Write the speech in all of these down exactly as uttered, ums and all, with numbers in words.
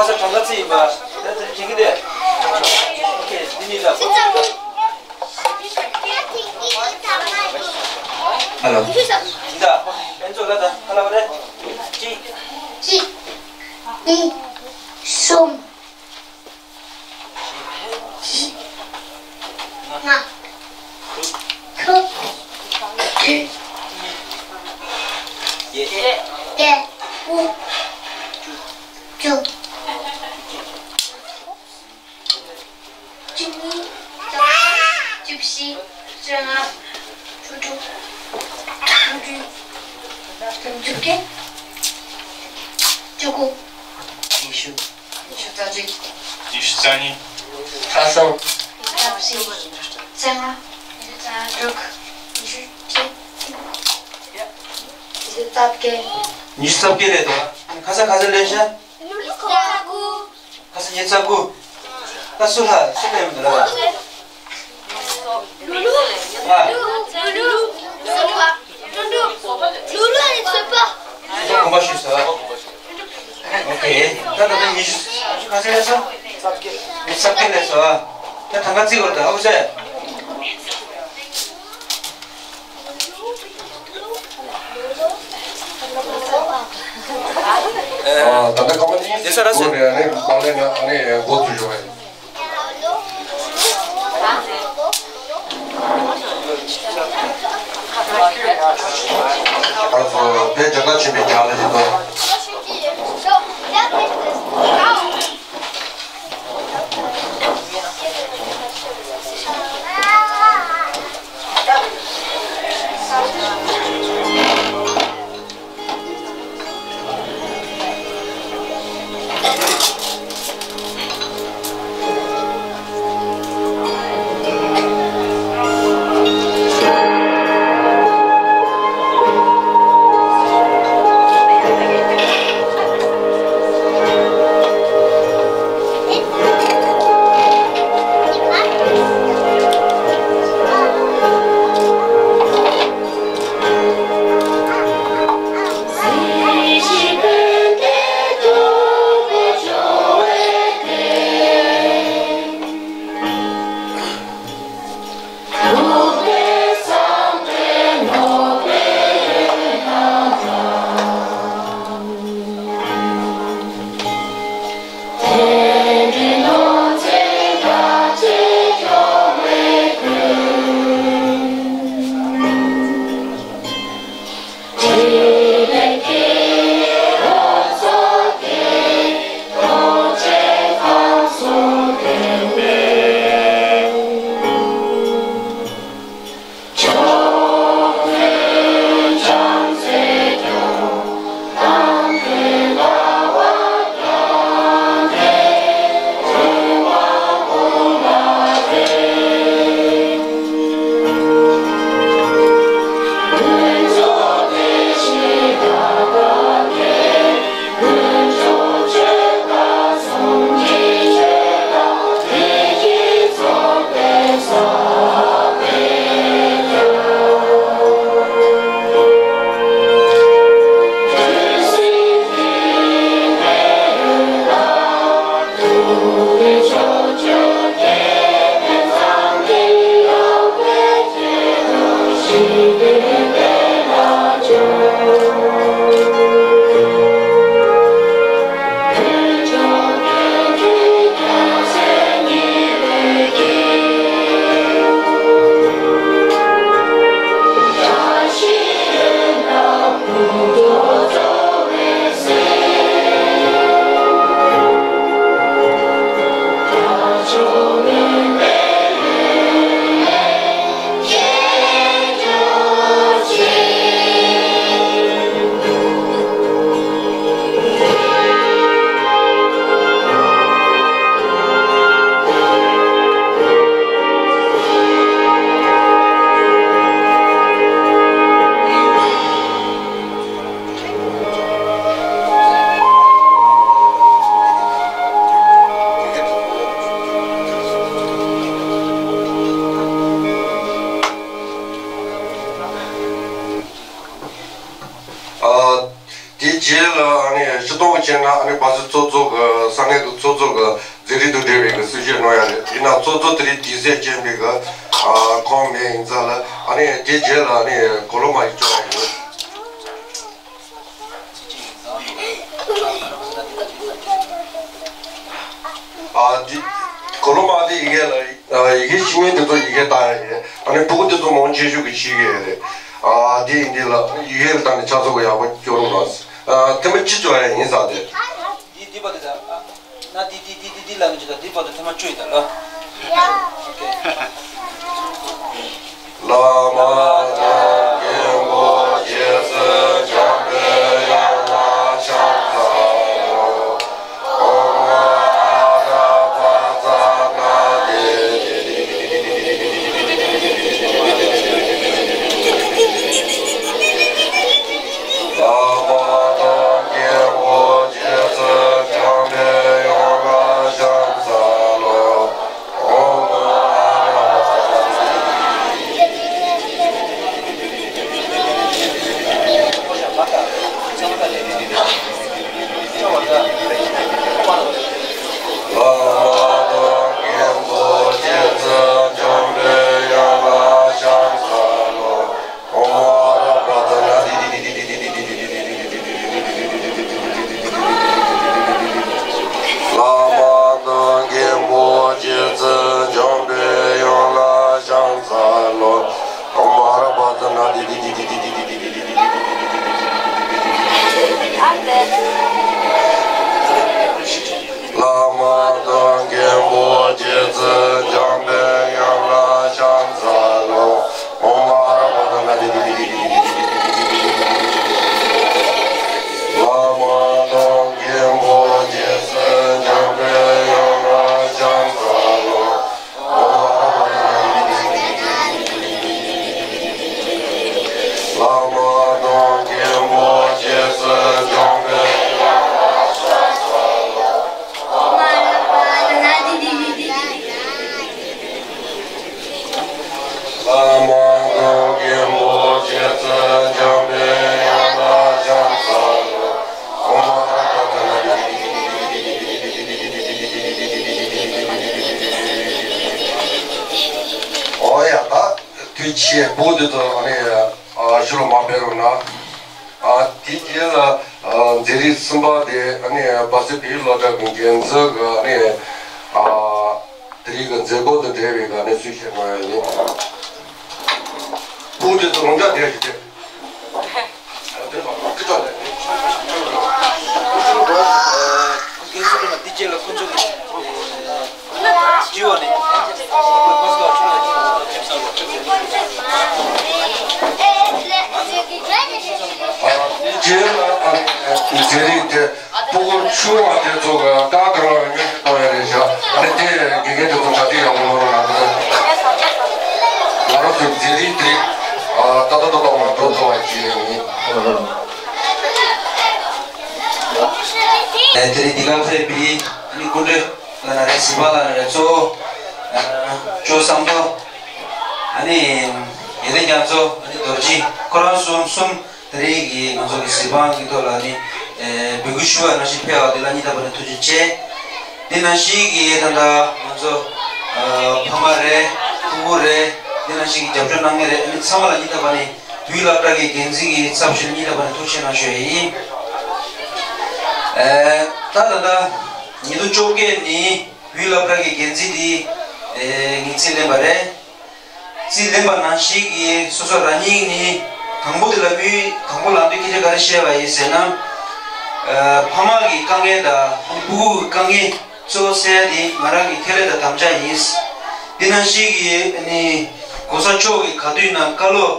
ཁ་ས་གྲངས་ཀ་རྩིས་ཡིན་པ། ད་དེ་དྲན་གྱི་དེ། ཨོ་ཁེ། འདི་གཉིས་ལ། ཧ་ལོ། འདི་ད། ཨེན་ཚོ་ལ་ད་ཧ་ལ་བ་རེད། གཅིག་གཅིག་གཉིས། གསུམ། ལྔ། དྲུག་དྲུག་བརྒྱད། དགུ། བཅུ། བཅུ་གཉིས། བཅུ་བཞི། བཅོ་ལྔ། བཅུ་དྲུག་བཅུ་བདུན། བཅུ་དགུ། ཉི་ཤུ། ཉི་ཤུ་རྩ་གཅིག་ཉི་ཤུ་རྩ་གཉིས། ཁ་སང་། ཉི་ཤུ་རྩ་བཞི། ཉི་ཤུ་རྩ་ལྔ། ཉི་ཤུ་རྩ་དྲུག་ཉི་ཤུ་བཅུ། ཉི་ཤུ་རྩ་བརྒྱད། ཉི་ཤུ་རྩ་བརྒྱད་རེད་དོ། ཁ་སང་ག་ཚོད་ལེན་ཤག་ཉི་ཤུ་རྩ་དགུ། ཁ་སང་ཉི་ཤུ་རྩ་དགུ། ད་སུ་ལ་སུ་ལེན་མི་འདུག་ལ། ལུ་ལུ། ཨ། ལུ་ལུ། ལུ་ལུ། ལུ་ལུ་ཨ་ནི་ཚོད་དཔག་ཁོང་པ་ཞུས་སོ། ཨོ་ཁེ། ད་ད་ད་ཉི་ཤུ་ཉི་ཤུ་ག་ཚོད་ལས་སོང་། ཉི་ཤུ་རྩ་བརྒྱད་ལས་སོང་། ད་ད་ག་རྩིས་དགོས་རེད་ད་ཨོ་ཟེར། ཨ། ད་ལྟ་ཁ་པར་ནི་དེ་ས་ར་སོ། སྒོ་ནས་ཨ་ནི་ཁ་ལེ་ན་ཨ་ནི་སྒོ་ཚུགས་ཡོང་བས། ཨ་ཚོ་དཔེ་རྒྱ་གར་ཆེན་པོའི་རྒྱ་ལ་ཡིན་ནོ། ཨ་ནི་སྤྱིར་བཏང་བྱས་ན་ཨ་ནི་བ་སི་ཚོགས་གཙོ་གི་ས་གནས་ཀྱི་ཚོགས་གཙོ་གི་མཛད་རིམ་དུ་འབྲེལ་བའི་གི་གསུང་བཤད་གནང་ཡ་རེད། ཡིན་ན་ཚོགས་གཙོ་དེ་རིང་དུས་ཚོད་རྐྱེན་པས་གི་ཨ་ཁོང་མེད་ཡིན་ཙང་ལ། ཨ་ནི་དེ་རྗེས་ལ་ཨ་ནི་གོ་ལོ་མ་ཡིག་སྐྱོར་ཡ་ཡོད། ཨ་འདི་གོ་ལོ་མ་དེ་ཡི་གེ་ལ་ཨ་ཡི་གེ་ཤེས་མཁན་དེ་ཚོ་ཡི་གེ་ལྟ་ཡ་ཡིན། ཨ་ནི་ཕྲུ་གུ་དེ་ཚོ་མང་ཆེ་ཤོས་ཀྱི་ཤེས་ཀྱི་ཡོད་རེད། ཨ་དེ་ཡིན་དུས་ལ་ཡི་གེ་ལ་བལྟས་ནས་ཆ་ཚང་གི་ཡག་པོ་སྐྱོར་རོགས་གནང་། ཨ་ཐེངས་མ་གཅིག་སྐྱོར་ཡ་ཡིན་ས་དེ། འདི་འདི་པ་དེ་ད། ན་འདི་འདི་འདི་འདི་འདི་ལ་ངེས་ཀྱི་ད་འདི་བར་དུ་ཐེངས་མ་བཅུ་ཡིན་ད་ལ། ཨོ་ཁེ། བླ་མ་དང་མགོན་པོ་རྗེ་བཙུན་འཇམ་པའི་དབྱངས་ལ་ཕྱག་འཚལ་ལོ། ཨོཾ་ཨ་ར་པ་ཙ་ན་དེ། བླ་མ་དང་མགོན་པོ་རྗེ་བཙུན་འཇམ་པའི་དབྱངས་ལ་ཕྱག་འཚལ་ལོ། ཨོཾ་ཨ་ར་པ་ཙ་ན་དེ། བླ་མ་དང་མགོན་པོ་རྗེ་བཙུན་འཇམ་པའི་དབྱངས་ལ་ཕྱག་འཚལ་ལོ། ཨོཾ་ཨ་ར་པ་ཙ་ན་དེ། བླ་མ་དང་མགོན་པོ་རྗེ་བཙུན་འཇམ་པའི་དབྱངས་ལ་ཕྱག་འཚལ་ལོ། ཨོཾ་ཨ་ར་པ་ཙ་ན་དེ། བླ་མ་དང་མགོན་པོ་རྗེ་བཙུན་འཇམ་པའི་དབྱངས་ལ་ཕྱག་འཚལ་ལོ། ཨོཾ་ཨ་ར་པ་ཙ་ན་དེ། བླ་མ་དང་མགོན་པོ་རྗེ་བཙུན་འཇམ་པའི་དབྱངས་ལ་ཕྱག་འཚལ་ལོ། བླ་མ་དང་མགོན་པོ་རྗེ་བཙུན་འཇམ་པའི་དབྱངས་ལ་ཕྱག་འཚལ་ལོ། བླ་མ་དང་མགོན་པོ་རྗེ་བཙུན་འཇམ་པའི་དབྱངས་ལ་ཕྱག་འཚལ་ལོ། ཨོཾ་ཨ་ར་པ་ཙ་ན་དེ། ཨོ་ཡ་ད། དུས་ཆེ་བོ་དེ་ཚོ་ཨ་ནི་ཨ་ཤུ་ལོ་མ་ཕེ་རུ་ན། ཨ་དེ་རྗེས་ལ་ཨ་མཛད་རིམ་གསུམ་པ་དེ་ཨ་ནི་བ་སི་བོད་ཡིག་སློབ་གྲྭ་གི་འགན་འཛིན་གི་ཨ་ནི་ཨ་དེ་རིང་གི་མཛད་སྒོ་དང་འབྲེལ་བའི་གི་ཨ་ནི་གསུང་བཤད་གནང་ཡ་ཡིན། བོ་དེ་ཚོ་རང་འཇགས་བསྡད་ཞིག་སྟེ། རྗེས་ལ་མཛད་རིམ་དེ་ཕྲུ་གུ་ཆུང་བ་དེ་ཚོ་གི་ཀ་གང་ལ་ཉོ་ཞིག་གཏོང་ཡ་རེད་ཤག་ཨ་ནི་དེ་དགེ་རྒན་དེ་ཚོ་གྲ་སྒྲིག་ཡག་པོ་གནང་རོགས་གནང་། ང་རང་ཚོའི་མཛད་རིམ་དེ་ཨ་ཏག་ཏག་ཏག་ཏག་མ་འགྲོ་ཐུབ་པ་ཅིག་ཡིན། ཨ་དེ་རིང་འདི་ག་ཕེབས་པའི་ཨ་ནི་སྐུ་མགྲོན་ལགས་ན་རེ་གཟིགས་པ་ལགས་ན་རེ་གཙོ་བོ་ཨ་ཅོ་བསམ་རྡོ་ཨ་ནི་ཡེ་ལེ་རྒྱ་མཚོ་ཨ་ནི་རྡོ་རྗེ་ཁོ་རང་གསུམ་གསུམ་དེ་རིང་གི་ང་ཚོ་གི་གཟིགས་སྟངས་ཀྱི་ཐོག་ལ་ནི་འབོད་སྐུལ་ཞུ་བ་ནང་བཞིན་ཕེབས་པ་དེ་ལ་སྙིང་ཐག་པ་ནས་ཐུགས་རྗེ་ཆེ། དེ་ནང་བཞིན་གྱི་ད་ལྟ་ང་ཚོ་ཕ་མ་རེད་ཕྲུ་གུ་རེད་དེ་ནང་བཞིན་གྱི་རྒྱབ་སྐྱོར་གནང་མཁན་རེད་ཨ་ནི་ཚང་མ་ལ་སྙིང་ཐག་པ་ནས་བོད་ཡིག་སློབ་གྲྭ་གི་འགན་འཛིན་གྱི་ཚབ་ཞུས་ནས་སྙིང་ཐག་པ་ནས་ཐུགས་རྗེ་ཆེ་གནང་ཞུ་ཡ་ཡིན། ད་ད་ལྟ་ཉིས་སྟོང་བཅོ་བརྒྱད་ནི་བོད་ཡིག་སློབ་གྲྭ་གི་འགན་འཛིན་དེ་ངས་རྩིས་ལེན་པ་རེད། རྩིས་ལེན་པ་ནང་བཞིན་གྱི་སོ་སོ་རང་ཉིད་ནི་དང་པོ་དེ་ལ་དམིགས་དང་པོ་ལམ་དུ་སྐད་ཆ་ག་རེ་བཤད་པ་ཡིན་ཟེར་ན། ཕ་མ་གི་དཀའ་ངལ་དང་ཕྲུ་གུ་གི་དཀའ་ངལ་གཙོ་བོ་སེལ་ཡ་དེ་ང་རང་གི་ཁེ་ལས་དང་དམ་བཅའ་ཡིན། དེ་ནང་བཞིན་གྱི་ནི་གོང་ས་མཆོག་གིས་ག་དུས་ན་བཀའ་སློབ་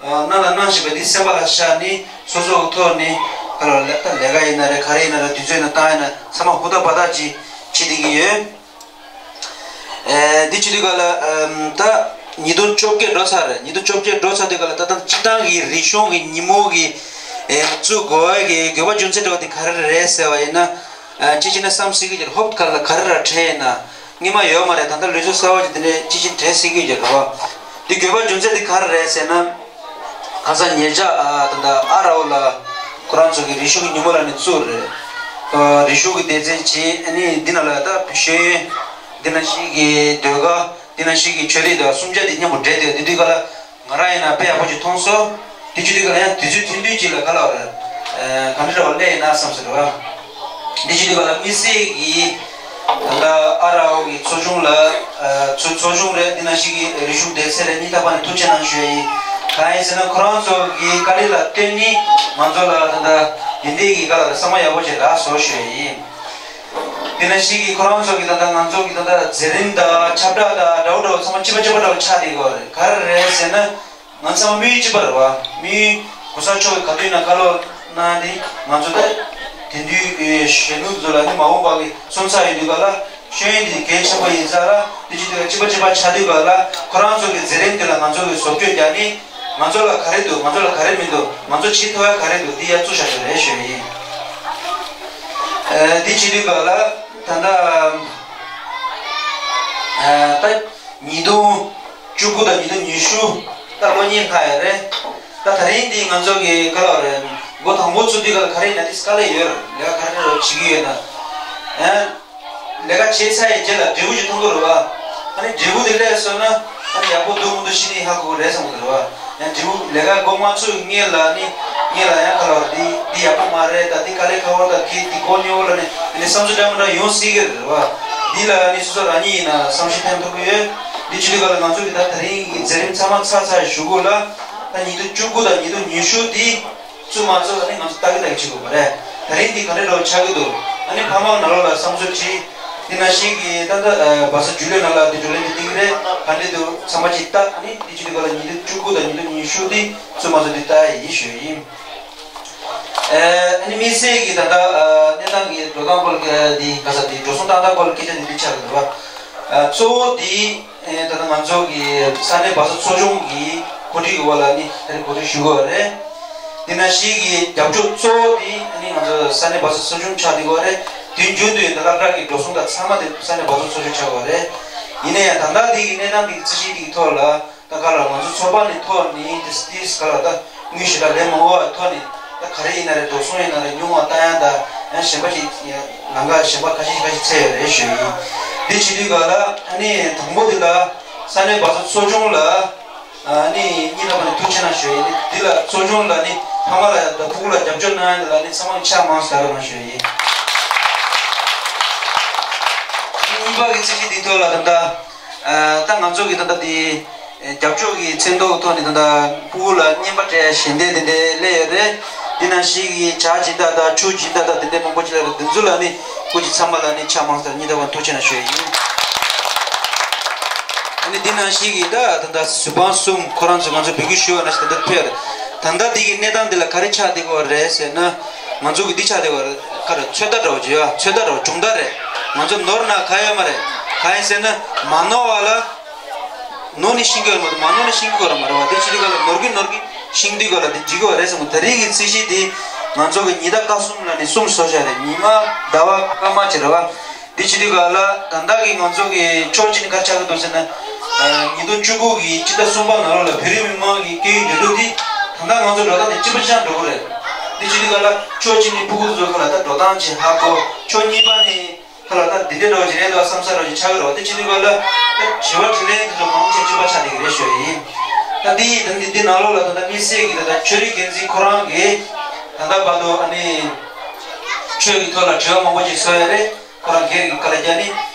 གནང་དང་གནང་བཞིན་པ་འདི་སེམས་པ་ལ་ཤར་ནས་སོ་སོ་གི་ཐོག་ནས་ཁ་ལོ་ལས་ཀ་ཡིན་ན་རེད་ག་རེ་ཡིན་ན་རེད་དུས་ཚོད་ཡིན་ན་བཏང་ཡིན་ན་ཚང་མ་ཧུར་ཐག་འབད་ཐག་ཅིག་བྱེད་བསྡད་ཀྱི་ཡོད། འདི་བྱེད་དུས་ག་ལ་ད་ཉིས་སྟོང་བཅོ་བརྒྱད་འགྲོ་ཚར་རེད། ཉིས་སྟོང་བཅོ་བརྒྱད་འགྲོ་ཚར་དུས་ག་ལ་ད་ལྟ་སྤྱི་བཏང་གི་རིག་གཞུང་གི་ཉིན་མོ་གི་བཙུགས་དགོས་ཡ་གི་དགོས་པ་རྒྱུ་མཚན་འདྲ་བ་དེ་ག་རེ་རེད་ཟེར་བ་ཡིན་ན། ཨ་ཅི་ཅི་ན་བསམ་སྲིད་ཀྱི་ཡོད་ཧོབ་ག་ལ་ག་རེ་ར་ཁྲལ་ཡིན་ན་སྔོན་མ་ཡོད་མ་རེད། ད་ལྟ་ལུས་སྲོག་གསར་བ་ཅིག་དེ་འདྲས་ཅི་ཅི་ཁྲལ་སྲིད་ཀྱི་ཡོད་རེད་བ། འདི་དགོས་པ་རྒྱུ་མཚན་དེ་ག་རེ་རེད་ཟེར་ན། ཁ་སང་ཉེ་ཆར་ཨ་ད་ལྟ་ཨ་ར་བོ་ལ་ ཁོ་རང་ཚོ་གི་རེ་ཞུ་གི་ཉིན་མོ་ལ་ནི་བཙུགས་རེད། ཨ་རེ་ཞུ་གི་སྡེ་ཚན་བྱས། ཨ་ནི་འདི་ན་ལ་ད་ཤེས་ཡོན། འདི་ན་ཞིག་གི་ཟློས་གར། འདི་ན་ཞིག་གི་ཆོས་རིག་དང་གསུམ་ཆ་དེ་མཉམ་པོ་འདྲེས་ཏེ། དེ་དུས་ག་ལ་ང་རང་ཡིན་ན་དཔེ་ཡག་པོ་ཅིག་མཐོང་སོང་། དེ་ཅི་དུས་ག་ལ་ཡང་དུས་ཚོད་ཐུང་ཐུང་ཅིག་ལ་ག་ལ་བར་ག་འདྲ་འདྲ་བ་སླེབས་ཡིན་ན་བསམ་ཟེར་བ། འདི་ཅི་དུས་ག་ལ་དམིགས་བསལ་གྱི་ད་ལྟ་ཨ་རའོ་གི་ཚོགས་ཆུང་ལ་ཚོ་ཚོགས་ཆུང་རེད། འདི་ན་ཞིག་གི་རེ་ཞུ་སྡེ་ཚན་རེད། གཉིས་ཐག་པ་ནས་ཐུགས་རྗེ་གནང་ཞུ་ཡ་ཡིན། གང་ཡིན་ཟེར་ན་ཁོ་རང་ཚོ་གི་བཀའ་དྲིན་ལ་བརྟེན་ནས་ང་ཚོ་ལ་ད་ལྟ་འདི་འདྲའི་གི་ག་ལ་བསམ་བློ་ཡག་པོ་ཅིག་རག་སོང་ཞུ་ཡ་ཡིན། དེ་ནས་ཞིག་གིས་ཁོ་རང་ཚོ་གི་ད་ལྟ་ང་ཚོ་གི་ད་ལྟ་མཛད་རིམ་དང་ཁྱབ་བསྒྲགས་དང་འདྲ་བོ་འདྲ་བོ་ཚང་མ་གཅིག་པ་གཅིག་པ་འདྲ་བོ་ཆགས་བསྡད་ཡོད་རེད། ག་རེ་རེད་ཟེར་ན། ང་ཚང་མ་དམིགས་ཡུལ་གཅིག་པ་རེད་བ། དམིགས་ཡུལ་གོང་ས་མཆོག་གི་ག་དུས་ན་བཀའ་སློབ་གནང་དེ་ང་ཚོ་ད་དེང་དུས་གཞོན་ནུ་ཚོ་ལ་ནི་མ་འོངས་པ་གི་སོན་རྩ་ཡོད་དུས་ག་ལ་ཤེས་ཡོན་དེ་གལ་ཆེན་པོ་ཡིན་ས་ལ། དེ་ཅི་དུས་གཅིག་པ་གཅིག་པ་ཆགས་དུས་ག་ལ་ཁོ་རང་ཚོ་གི་མཛད་རིམ་དེ་ལ་ང་ཚོ་གི་བཟོ་བཅོས་རྒྱག་ནི། ང་ཚོ་ལ་ག་རེ་འདུག་ང་ཚོ་ལ་ག་རེ་མི་འདུག་ང་ཚོ་བྱེད་ཐུབ་ཡ་ག་རེ་འདུག་འདི་ཡ་བཙུགས་བཞག་རྒྱུ་རེད་ཞུ་ཡ་ཡིན། ཨ་འདི་བྱེད་དུས་ག་ལ་ད་ལྟ་ཨ་ད་ཉིས་སྟོང་བཅུ་དགུ་དང་ཉིས་སྟོང་ཉི་ཤུ་ད་ལོ་གཉིས་ལྷག་ཡོད་རེད། ད་ད་རིང་འདི་ང་ཚོ་གི་ག་ལ་རེད། འགོ་དང་པོ་ཚུགས་དུས་ག་ལ་ག་རེ་ཡིན་ན་འདི་དཀའ་ལས་ཡོད་རེད། ལས་ཀ་ག་རེ་རེ་བྱེད་ཀྱི་ཡོད་ན། ཨ། ལས་ཀ་བྱས་ཚར་ཡི་རྗེས་ལ་འབྲས་བུ་ཞིག་མཐོང་གི་རེད་བ། ཨ་ནི་འབྲས་བུ་དེ་སླེབས་སོང་ན་ཨ་ནི་ཡག་པོ་འདུག་མི་འདུག་ཤེས་ནི་ཧ་གོ་གི་རེད་བསམ་གི་འདུག་རེད་བ། ཡང་འབྲས་བུ་ལས་ཀ་འགོ་མ་ཚུགས་སྔོན་ལ་ནི་སྔོན་ལ་ཡང་ག་ལ་འདི་འདི་ཡག་པོ་མ་རེད། ད་འདི་དཀའ་ལས་ཁག་པོ། ད་འདི་འདི་འགོ་ཉོ་ལ་ནི་ཨ་ནི་བསམ་ཚུལ་འདྲ་མི་འདྲ་ཡོང་སྲིད་གི་རེད་བ། འདི་ལ་ནི་སོ་སོ་རང་ཉིད་ཡིན་ན་བསམ་ཤེས་ཐོན་ཐུབ་ཀྱི་ཡོད། འདི་བྱེད་དུས་ག་ལ་ང་ཚོ་གི་ད་ད་རིང་གི་མཛད་རིམ་ཚང་མ་ཚར་ཚར་གཞུག་གུ་ལ་ད་ཉིས་སྟོང་བཅུ་དགུ་དང་ཉིས་སྟོང་ཉི་ཤུ་འདི། བཙུགས་མ་བཙུགས་ཨ་ནི་ང་ཚོ་ལྟ་གི་ལྟ་གི་བྱེད་དགོས་པ་རེད། ད་རིང་འདི་ག་འདྲ་འདྲ་བོ་ཆགས་ཀྱི་འདུག་ཨ་ནི་ཕ་མ་ནང་ལོགས་ལ་བསམ་ཚུལ་དྲིས། དེ་ནང་བཞིན་གྱི་ད་ལྟ་བ་ས་རྒྱུས་ལོན་ནང་ལ་འདི་བགྲོ་གླེང་འདི་བསྟན་གྱི་རེད། ག་འདྲ་འདུག་ཚང་མ་ཅིག་ལྟ། ཨ་ནི་འདི་བྱེད་དུས་ག་ལ་ཉིས་སྟོང་བཅུ་དགུ་དང་ཉིས་སྟོང་ཉི་ཤུ་འདི་བཙུགས་མ་བཙུགས་འདི་ལྟ་ཡ་ཡིན་ཞུ་ཡ་ཡིན། ཨ་ནི་དམིགས་བསལ་གྱི་ད་ལྟ་གནས་སྟངས་ཀྱི་འགྲོ་སྟངས་སྐོར་ལ་འདི་ག་ས་འདི་འགྲོ་སོང་ཏག་ཏག་སྐོར་ལ་སྐད་ཆ་འདི་འདི་ཆགས་ཀྱི་འདུག་བ། གཙོ་བོ་འདི། ཨེ་ད་ལྟ་ང་ཚོ་གི་ས་གནས་བ་ས་ཚོགས་ཆུང་གི་གོ་སྒྲིག་གི་འོག་ལ་ནི་ད་རེས་གོ་སྒྲིག་ཞུ་དགོས་པ་རེད། དེ་ནང་བཞིན་གྱི་རྒྱབ་སྐྱོར་གཙོ་བོ་དེ་ནི་ང་ཚོ་ས་གནས་བ་ས་ཚོགས་ཆུང་ཆགས་བསྡད་ཡོད་རེད། དུས་རྒྱུན་དུ་ཡིན་ད་སློབ་གྲྭ་གི་འགྲོ་སོང་དང་ཚང་མ་དེ་ས་གནས་བ་ས་ཚོགས་ཆུང་ཆགས་ཡོད་རེད། ཡིན་ན་ཡང་ད་ལྟ་དེ་གི་གནས་སྟངས་དེ་གི་རྩིས་གཞི་དེ་གི་ཐོག་ལ་ད་ག་ལ་ང་ཚོ་ཚོགས་པ་ནས་ཐོག་ནས་དེ་དེ་ག་ལ་ད་དངུལ་ཞེ་དྲག་ལེན་མ་དགོས་པའི་ཐོག་ནས། ད་ག་རེ་ཡིན་ན་རེད། འགྲོ་སོང་ཡིན་ན་རེད། ཉུང་བ་བཏང་ཡ་ད་ཡང་གཞན་པ་ཞིག་ལམ་ཁ་གཞན་པ་ཁ་ཤས་ཁ་ཤས་འཚོལ་ཡ་རེད་ཞུ་ཡ་ཡིན། འདི་བྱེད་དུས་ག་ལ་ཨ་ནི་དང་པོ་དེ་ལ་ས་གནས་བ་ས་ཚོགས་ཆུང་ལ་ཨ་ནི་སྙིང་ཐག་པ་ནས་ཐུགས་རྗེ་གནང་ཞུ་ཡ་ཡིན། འདི་ལ་ཚོགས་ཆུང་ལ་ནི་ཕ་མ་ལ་ཡང་ད་ཕྲུ་གུ་ལ་རྒྱབ་སྐྱོར་གནང་ཡ་འདི་ལ་ནི་ཚང་མ་ཕྱག་མང་ཙམ་རྒྱག་རོགས་གནང་ཞུ་ཡ་ཡིན། གཉིས་པ་གི་ཚིག་གི་འདི་ཐོག་ལ་ད་ལྟ་ད་ང་ཚོ་གི་ད་ལྟ་འདི། རྒྱབ་སྐྱོར་གྱི་མཚན་ཐོག་ཐོག་ནས་ད་ལྟ་ཕྲུ་གུ་ལ་རྔན་པ་སྤྲད་ཞལ་འདེབས་དེ་འདྲའི་སླེབས་ཡོད་རེད། འདི་ནང་བཞིན་གྱི་ཇ་སྦྱིན་བདག་དང་ཆུ་སྦྱིན་བདག་དང་དེ་འདྲའི་མང་པོ་ཅིག་སླེབས་རེད། འདི་ཚོ་ལ་ནི་སྐུ་མཁྱེན་ཚང་མ་ལ་ནི་ཕྱག་མང་ཙམ་སྙིང་ཐག་པ་ཐུགས་རྗེ་གནང་ཞུ་ཡ་ཡིན། ཨ་ནི་འདི་ནང་བཞིན་གྱི་ད་ད་ལྟ་གཟུ་དཔང་གསུམ་ཁོ་རང་ཚོ་ང་ཚོ་འབོད་སྐུལ་ཞུ་བ་ནང་བཞིན་ད་ལྟ་ཕེབས་རེད། ད་ལྟ་འདི་གི་གནས་སྟངས་འདི་ལ་ག་རེ་ཆགས་བསྡད་ཀྱི་ཡོད་རེད་ཟེར་ན། ང་ཚོ་གི་འདི་ཆགས་བསྡད་ཀྱི་ཡོད་རེད། ག་རེ་ཚོད་ལྟ་འདྲ་བོ་ཅིག་ཡོད། ཚོད་ལྟ་འདྲ་བོ་སྦྱོང་བརྡར་རེད། ང་ཚོ་ནོར་ན་ག་ཡོད་མ་རེད། གང་ཡིན་ཟེར་ན་མ་ནོར་བ་ལ། ནོར་ནས་ཤེས་ཀྱི་ཡོད་མ་གཏོགས་མ་ནོར་ནས་ཤེས་ཀྱི་ཡོད་ར་མ་རེད་བ། དེ་བྱེད་དུས་ག་ལ་ནོར་གྱི་ནོར་གྱི་ཤེས་དུས་ག་ལ་དེ་འགྲིག་གི་ཡོད་རེད་བསམ་གི། ད་རེས་ཀྱི་ཚིག་གཞི་དེ་ང་ཚོ་གི་ཉི་ཟླ་སྐར་གསུམ་ལ་ནི་གསུམ་བཟོ་བཞག་རེད། ཉི་མ་ཟླ་བ་སྐར་མ་བྱས་རེད་བ། དེ་བྱེད་དུས་ག་ལ་ད་ལྟ་གི་ང་ཚོ་གི་ཕྱོགས་གཅིག་ནས་ག་རེ་ཆགས་ཀྱི་འདུག་ཟེར་ན། ཉིས་སྟོང་བཅུ་དགུ་གི་སྤྱི་ཟླ་གསུམ་པ་ནང་ལོགས་ལ་བོད་རིགས་མི་མང་གི་སྐད་ཡིག་འགྲོ་ལུགས་དེ་ད་ལྟ་ང་ཚོ་འགྲོ་སྟངས་དེ་གཅིག་པ་གཅིག་རྐྱང་འགྲོ་གི་རེད། དེ་བྱེད་དུས་ག་ལ་ཕྱོགས་གཅིག་ནས་ཕྲུ་གུ་ཚོ་ག་ལ་ད་འགྲོ་སྟངས་ཅིག་ཧ་གོ། ཕྱོགས་གཉིས་པ་ནས། ཁ་ལ་ད་འདི་འདྲ་འདྲ་བོ་ཅིག་རེད་འདུག་བསམ་ས་འདྲ་བོ་ཅིག་ཆགས་ཀྱི་རེད་བ། དེ་བྱེད་དུས་ག་ལ་ད་དྲི་བ་དྲིས་ལན་དེ་ཚོ་མང་ཆེ་གཅིག་པ་ཆགས་བསྡད་ཀྱི་རེད་ཞུ་ཡ་ཡིན། ད་འདི་ཡིས་ད་འདི་འདི་ནང་ལོགས་ལ་ད་ལྟ་དམིགས་བསལ་གྱི་ད་ལྟ་ཆོས་རིག་འགན་འཛིན་ཁོ་རང་གིས་ད་ལྟ་བར་དུ་ཨ་ནི་ཆོས་ཀྱི་ཐོག་ལ་དྲི་བ་མང་པོ་ཅིག་བཟོ་ཡ་རེད། ཁོ་རང་སྒེར་གྱི་བཀའ་ལ་རྒྱ་ནི་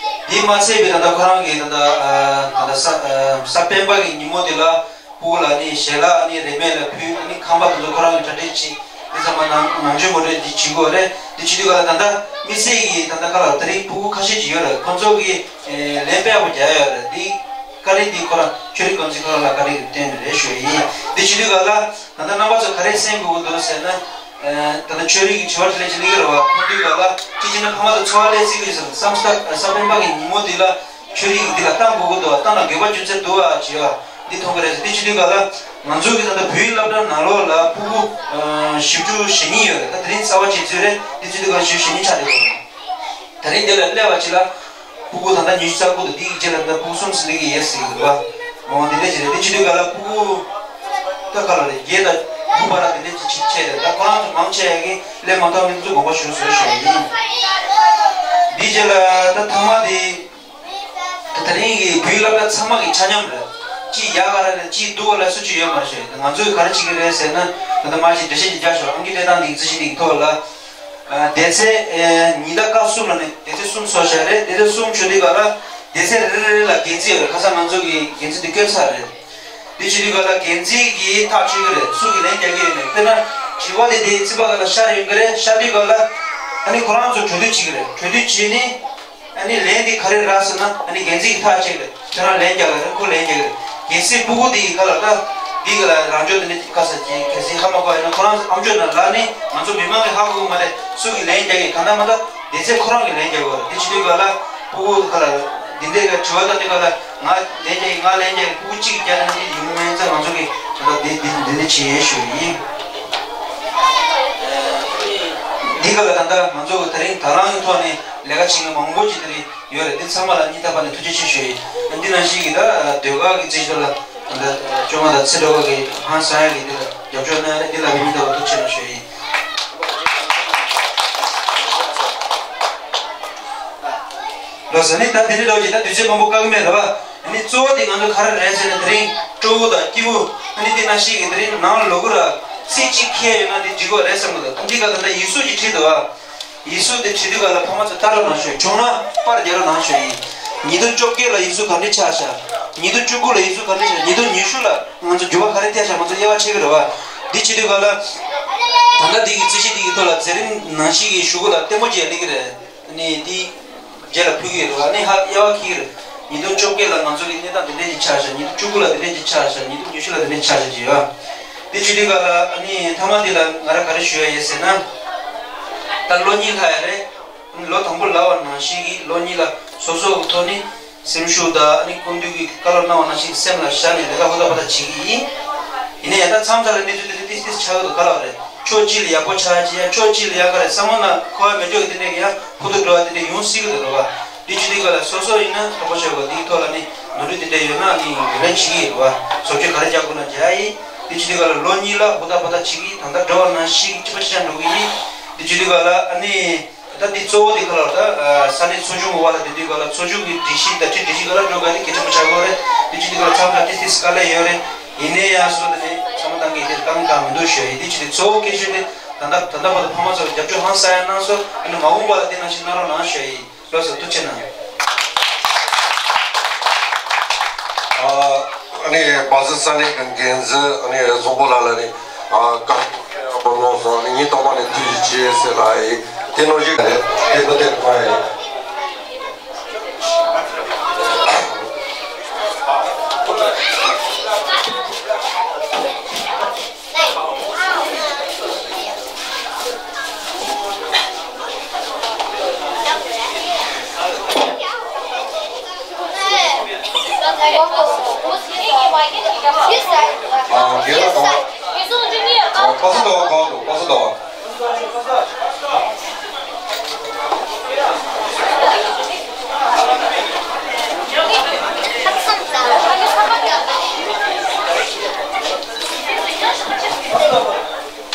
འདི་མ་ཚད་པའི་ད་ལྟ་ཁོ་རང་གིས་ད་ལྟ་ད་ལྟ་ས་ས་སྤེན་པ་གི་ཉིན་མོ་དེ་ལ། ཕྲུ་གུ་ལ་ནི་ཞལ་ལག་ནི་རིན་མེད་ལ་ཕུལ། ནི་ཁང་པ་དེ་ཚོ་ཁོ་རང་གི་གྲ་སྒྲིག་བྱེད། དེ་ཚང་མ་ནང་ནང་ཆོས་ངོ་སྤྲོད་འདི་བྱེད་དགོས་རེད། འདི་བྱེད་དུས་ག་ལ་ད་ལྟ་དམིགས་བསལ་གྱི་ད་ལྟ་ཁ་ལ་ད་རིང་ཕྲུ་གུ་ཁ་ཤས་ཅིག་ཡོད་རེད། ཁོ་ཚོ་གི་ལན་དཔེ་ཡག་པོ་རྒྱག་ཡོད་རེད། འདི་བཀའ་དྲིན་འདི་ཁོ་རང་ཆོས་རིག་སྒོ་འཛིན་ཁོ་རང་ལ་བཀའ་དྲིན་གྱི་བསྟན་རེད་ཞུ་ཡ་ཡིན། འདི་བྱེད་དུས་ག་ལ་ད་ལྟ་རྣམ་པ་ཚོ་ག་རེ་གསན་དགོས་ཀྱི་འདུག་ཟེར་ན། ད་ལྟ་ཆོས་རིག་གི་དྲི་བ་དྲིས་ལན་བྱེད་ཀྱི་རེད་བ། མཐོང་དུས་ག་ལ་ཅི་བྱས་ན་ཕ་མ་ཚོ་འཚོ་བ་སླེབས་སྲིད་ཀྱི་ཡོད་ཟེར་བསམ་ས་ས་སྤེན་པ་གི་ཉིན་མོ་འདི་ལ། ཆོས་རིག་འདི་ལ་བཏང་དགོས་ཀྱི་འདུག་བཏང་ན་དགོས་པ་ཅུང་ཟད་འདུག་ཨ་ཅེས་འདི་མཐོང་གི་རེད། འདི་བྱེད་དུས་ག་ལ་ང་ཚོ་གི་ད་ལྟ་བོད་ཡིག་སློབ་གྲྭ་ནང་ལོགས་ལ་ཕྲུ་གུ་བཞི་བཅུ་ཞེ་གཉིས་ཡོད་རེད། ད་དེ་རིང་རྩ་བ་བྱེད་ཚོད་རེད། འདི་བྱེད་དུས་ག་ལ་བཞི་བཅུ་ཞེ་གཉིས་ཆགས་བསྡད་ཡོད་རེད། ད་རིང་འདི་ལ་སླེབས་པ་ཅིག་ལ་ཕྲུ་གུ་ད་ལྟ་ཉི་ཤུ་རྩ་དགུ་དང་འདི་གི་རྗེས་ལ་ད་ཕྲུ་གུ་གསུམ་ཟིན་གྱི་ཡོད་ཟེར་གྱི་འདུག་བ། འོ་འདི་འདྲ་ཅིག་རེད། འདི་བྱེད་དུས་ག་ལ་ཕྲུ་གུ་ད་ག་ལ་རེད། བརྒྱད་དང་ དགུ་པ་ར་དེ་འདྲས་ཅིག་ཆད་རེད། ད་ཁོ་རང་ཚོ་མང་ཆེ་ཡ་གི་སླེབས་མ་ཐུབ་མཁན་ཚོ་དགོངས་པ་ཞུ་ཟེར་ཞུ་ཡ་ཡིན། འདིའི་རྗེས་ལ་ད་ཐ་མ་དེ། ད་དེ་རིང་གི་བོད་ཡིག་སློབ་གྲྭ་ཚང་མ་གི་ཆ་མཉམ་རེད། གཅིག་ཡག་ག་ར་རེད། གཅིག་སྡུག་ག་ལ་སུ་གཅིག་ཡོད་མ་རེད་ཞེས། ང་ཚོས་ག་རེ་བྱེད་ཀྱི་རེད་ཟེར་ན། ད་ལྟ་མ་གཅིག་འགྲེལ་བཤད་ཅིག་རྒྱག་ཆོག་ཨང་ཀི་གནས་སྟངས་འདི་གི་རྩིས་གཞི་འདི་གི་ཐོག་ལ། ཨ། སྡེ་ཚན་ཨེ་ཉི་ཟླ་སྐར་གསུམ་ལ་ནི་སྡེ་ཚན་གསུམ་བཟོ་བཞག་རེད། སྡེ་ཚན་གསུམ་བྱུང་དུས་ག་ལ་སྡེ་ཚན་རེ་རེ་རེ་ལ་འགན་འཛིན་ཡོད་རེད། ཁ་སང་ང་ཚོ་གི་འགན་འཛིན་འདི་བསྐོས་ཚར་རེད། འདི་བྱེད་དུས་ག་ལ་འགན་འཛིན་གྱིས་ཐག་གཅོད་ཀྱི་རེད། སུ་གིས་ལན་རྒྱག་གི་ཡོད་མེད། དཔེར་ན་དྲི་བ་དེ་དེའི་རྩིས་པ་ག་ལ་ཤར་ཡོང་གི་རེད། ཤར་དུས་ག་ལ་ཨ་ནི་ཁོ་རང་ཚོ་གྲོས་བསྡུར་བྱེད་ཀྱི་རེད། གྲོས་བསྡུར་བྱས་ནས། ཨ་ནི་ལན་འདི་ག་རེ་རག་ཟེར་ན། ཨ་ནི་འགན་འཛིན་གྱིས་ཐག་བཅད་རེད། ཁྱོད་རང་ལན་རྒྱག་ལ་རེད། ཁོ་ལན་རྒྱག་གི་རེད། གལ་སྲིད་སྤུ་གུ་འདི་ཡི་ག་ལ་ད་འདི་ག་ལ་རང་སྐྱོན་དེ་ནི་ག་ས་ཅི་གལ་སྲིད་ཧ་མ་གོ་ཡིན་ན། ཁོ་རང་ཨམ་ཅོག་ནང་ལ་ནི་ང་ཚོ་མི་མང་གིས་ཧ་གོ་གི་མ་རེད། སུ་གིས་ལན་རྒྱག་གི་གང་ལྟར་མ་ད་སྡེ་ཚན་ཁོ་རང་གིས་ལན་རྒྱག་གི་རེད། དེ་བྱེད་དུས་ག་ལ་སྤུ་གུ་ག་ལ་འདི་འདྲའི་ག་དྲི་བ་ད་འདི་ག་ལ་ང་ལན་རྒྱག་གི་ང་ལན་རྒྱག་གི་སྤུ་གུ་གཅིག་གིས་རྒྱག་ན་འདི་ཡོང་མིན་ཙང་ང་ཚོ་གིས་ད་འདི་འདི་འདི་འདྲ་བྱེད་ཡས་ཞུ་ཡིན། འདི་ག་ལ་ད་ལྟ་ང་ཚོ་གི་དེ་རིང་དང་བླངས་ཀྱི་ཐོག་ནས་ལས་ཀ་བྱེད་མཁན་མང་པོ་ཅིག་དེ་རིང་ཡོད་རེད། འདི་ཚང་མ་ལ་སྙིང་ཐག་པ་ནས་ཐུགས་རྗེ་ཆེ་ཞུ་ཡིན། འདི་ནང་བཞིན་གྱི་ད་ཟློས་གར་གྱི་རྩིས་ཞོར་ལ་ད་ལྟ་སྐྱོ་མ་དང་ཚེ་སྒྲོལ་དཀར་གྱི་ཧང་སང་ཡ་གི་འདི་ལ་རྒྱབ་སྐྱོར་གནང་ཡ་རེད། འདི་ལ་བའི་སྙིང་ཐག་པ་ཐུགས་རྗེ་ཆེ་གནང་ཞུ་ཡིན། ལགས་སོ། ནི་ད་དེ་འདྲ་འདྲ་བོ་ཅིག་ད་དུས་ཚོད་མང་པོ་བཀག་གི་མེད་རེད་བ། ཨ་ནི་གཙོ་བོ་དེ་ང་ཚོ་ག་རེ་རེད་ཟེར་ན། དེ་རིང་སྤྲོ་བོ་དང་སྐྱིད་པོ། ཨ་ནི་དེ་ནང་བཞིན་གྱི་དེ་རིང་ནང་ལོག་གི་ར་ཚིག་གཅིག་ཁེལ་ཡོད་ན་དེ་འགྲིག་གི་རེད་བསམ་གི་འདུག་འདི་ག་ད་ལྟ་ཡིག་གཟུགས་ཀྱིས་བྲིས་འདུག་ཨ། ཡིག་གཟུགས་དེ་བྲིས་དུས་ག་ལ་ཕ་མ་ཚོ་ལྟ་རོགས་གནང་ཞུ། བྱུང་ན་པར་རྒྱག་རོགས་གནང་ཞུ་ཡིན། ཉིས་སྟོང་བཅོ་བརྒྱད་ལ་ཡིག་གཟུགས་ག་འདྲ་ཆགས་ཤག་ཉིས་སྟོང་བཅུ་དགུ་ལ་ཡིག་གཟུགས་ག་འདྲ་ཆགས། ཉིས་སྟོང་ཉི་ཤུ་ལ་ང་ཚོ་འགྱུར་བ་ག་རེ་ཐེབས་ཤག་ང་ཚོ་དབྱེ་བ་ཕྱེ་གི་རེད་བ། འདི་བྱེད་དུས་ག་ལ་ད་ལྟ་འདི་གི་རྩིས་གཞི་འདི་གི་ཐོག་ལ་མཛད་རིམ་ནང་བཞིན་གྱི་གཞུག་གུ་ལ་ལྟད་མོ་ཅིག་སླེབས་ཀྱི་རེད། ནི་འདི་རྗེས་ལ་ཕུལ་གྱི་ཡོད་རེད་བ། ནི་ཧ་དབྱེ་བ་འཁྱེར་གྱི་རེད། ཉིས་སྟོང་བཅོ་བརྒྱད་ལ་ང་ཚོ་གི་གནས་སྟངས་འདི་འདྲས་ཅིག་ཆགས་ཤག་ཉིས་སྟོང་བཅུ་དགུ་ལ་འདི་འདྲས་ཅིག་ཆགས་ཤག་ཉིས་སྟོང་ཉི་ཤུ་ལ་འདི་འདྲས་ཆགས་ཤག་ཅེས་ཡོད། འདི་བྱེད་དུས་ག་ལ་ཨ་ནི་མཐའ་མ་འདི་ལ་ང་རང་ག་རེ་ཞུ་ཡ་ཡོད་ཟེར་ན། ད་ལོ་གཉིས་ལྷག་ཡ་རེད། ལོ་དང་པོ་ལབ་པ་ནང་བཞིན་གྱི་ལོ་གཉིས་ལ་སོ་སོ་གི་ཐོག་ནས་སེམས་ཤུགས་དང་ཨ་ནི་སྐུ་མདུན་གྱིས་བཀའ་སློབ་གནང་བ་ནང་བཞིན་སེམས་ལ་བཞག་ནས་ལས་ཀ་ཧུར་ཐག་ཧུར་ཐག་བྱེད་ཀྱི་ཡིན། ཡིན་ན་ཡང་ད་མཚམས་མཚམས་ལ་གནས་ཚུལ་དེ་འདྲ་ཏིས་ཏིས་ཆགས་ཀྱི་འདུག་ག་ལབ་རེད། ཕྱོགས་གཅིག་ལ་ཡག་པོ་ཆགས་ཀྱི་ཡང་ཕྱོགས་གཅིག་ལ་ཡག་ག་རེད། བསམ་བློ་ནང་འཁོར་བ་མེད་ཕྱོགས་ཀྱི་དེ་འདྲས་ཀྱི་ཡང་ཕུ་ཐུག་འགྲོ་བ་དེ་འདྲས་ཡོང་སྲིད་ཀྱི་འདུག་རེད་བ། འདི་བྱེད་དུས་ག་ལ་སོ་སོ་ཡིན་ན་དོགས་པ་ཆེ་བ་འདིའི་ཐོག་ལ་ནི་ནོར་འཁྲུལ་དེ་འདྲས་ཡོད་ན་ནི་ངོས་ལེན་བྱེད་ཀྱི་ཡོད་རེད་བ། བཟོ་བཅོས་ག་རེ་རྒྱག་དགོས་ན་རྒྱག་ཡིན། འདི་བྱེད་དུས་ག་ལ་ལོ་གཉིས་ལ་ཧུར་ཐག་ཧུར་ཐག་བྱེད་ཀྱི་ཡིན། ད་ལྟ་འགྲོ་བ་ནང་བཞིན་གཅིག་པ་གཅིག་རྐྱང་འགྲོ་གི་ཡིན། འདི་བྱེད་དུས་ག་ལ་ཨ་ནི། ད་འདི་གཙོ་བོ་དེ་ག་ལ་ད་ས་གནས་ཚོགས་ཆུང་གི་བར་ལ་དེ་དུས་ག་ལ་ཚོགས་ཆུང་གི་སྒྲིག་གཞི་དང་ཁྲིམས་སྒྲིག་གཞི་ག་ལ་འགྲོ་ག་དེ་གལ་ཆེན་པོ་ཆགས་ཀྱི་ཡོད་རེད། དེ་བྱེད་དུས་ག་ལ་ཚང་མ་ཏིས་ཏིས་དཀའ་ལས་ཡོད་རེད། ཡིན་ནའི་ཡང་སོ་དེ་ནས་ཚང་མ་ཏང་གི་དེ་ཏང་གང་མི་འདུག་ཞུ་ཡ་ཡིན། དེ་བྱེད་དུས་གཙོ་བོ་སྐད་ཆ་དེ་ད་ལྟ་ད་ལྟ་བར་དུ་ཕ་མ་ཚོར་རྒྱབ་སྐྱོར་ཧང་སང་ཡ་གནང་སོང་། ཨ་ནི་མ་འོངས་པ་ལ་དེ་ནང་བཞིན་གནང་རོགས་གནང་ཞུ་ཡ་ཡིན། ལགས་སོ། ཐུགས་རྗེ་གནང་། ཨ་ནི་སྦག་སེ་ས་གནས་ཀྱི་འགན་འཛིན་ཨ་ནི་བཟང་པོ་ལགས་ལ་ནི་ཨ་བཀའ་སློབ་གནང་སོང་། ཨ་ནི་ཉིན་རྟག་པར་ནས་ཐུགས་རྗེ་ཆེ་ཟེར་ལ་ཡིན། དེ་ནང་བཞིན་རེད། དེ་ནང་དེ་གང་ཡིན།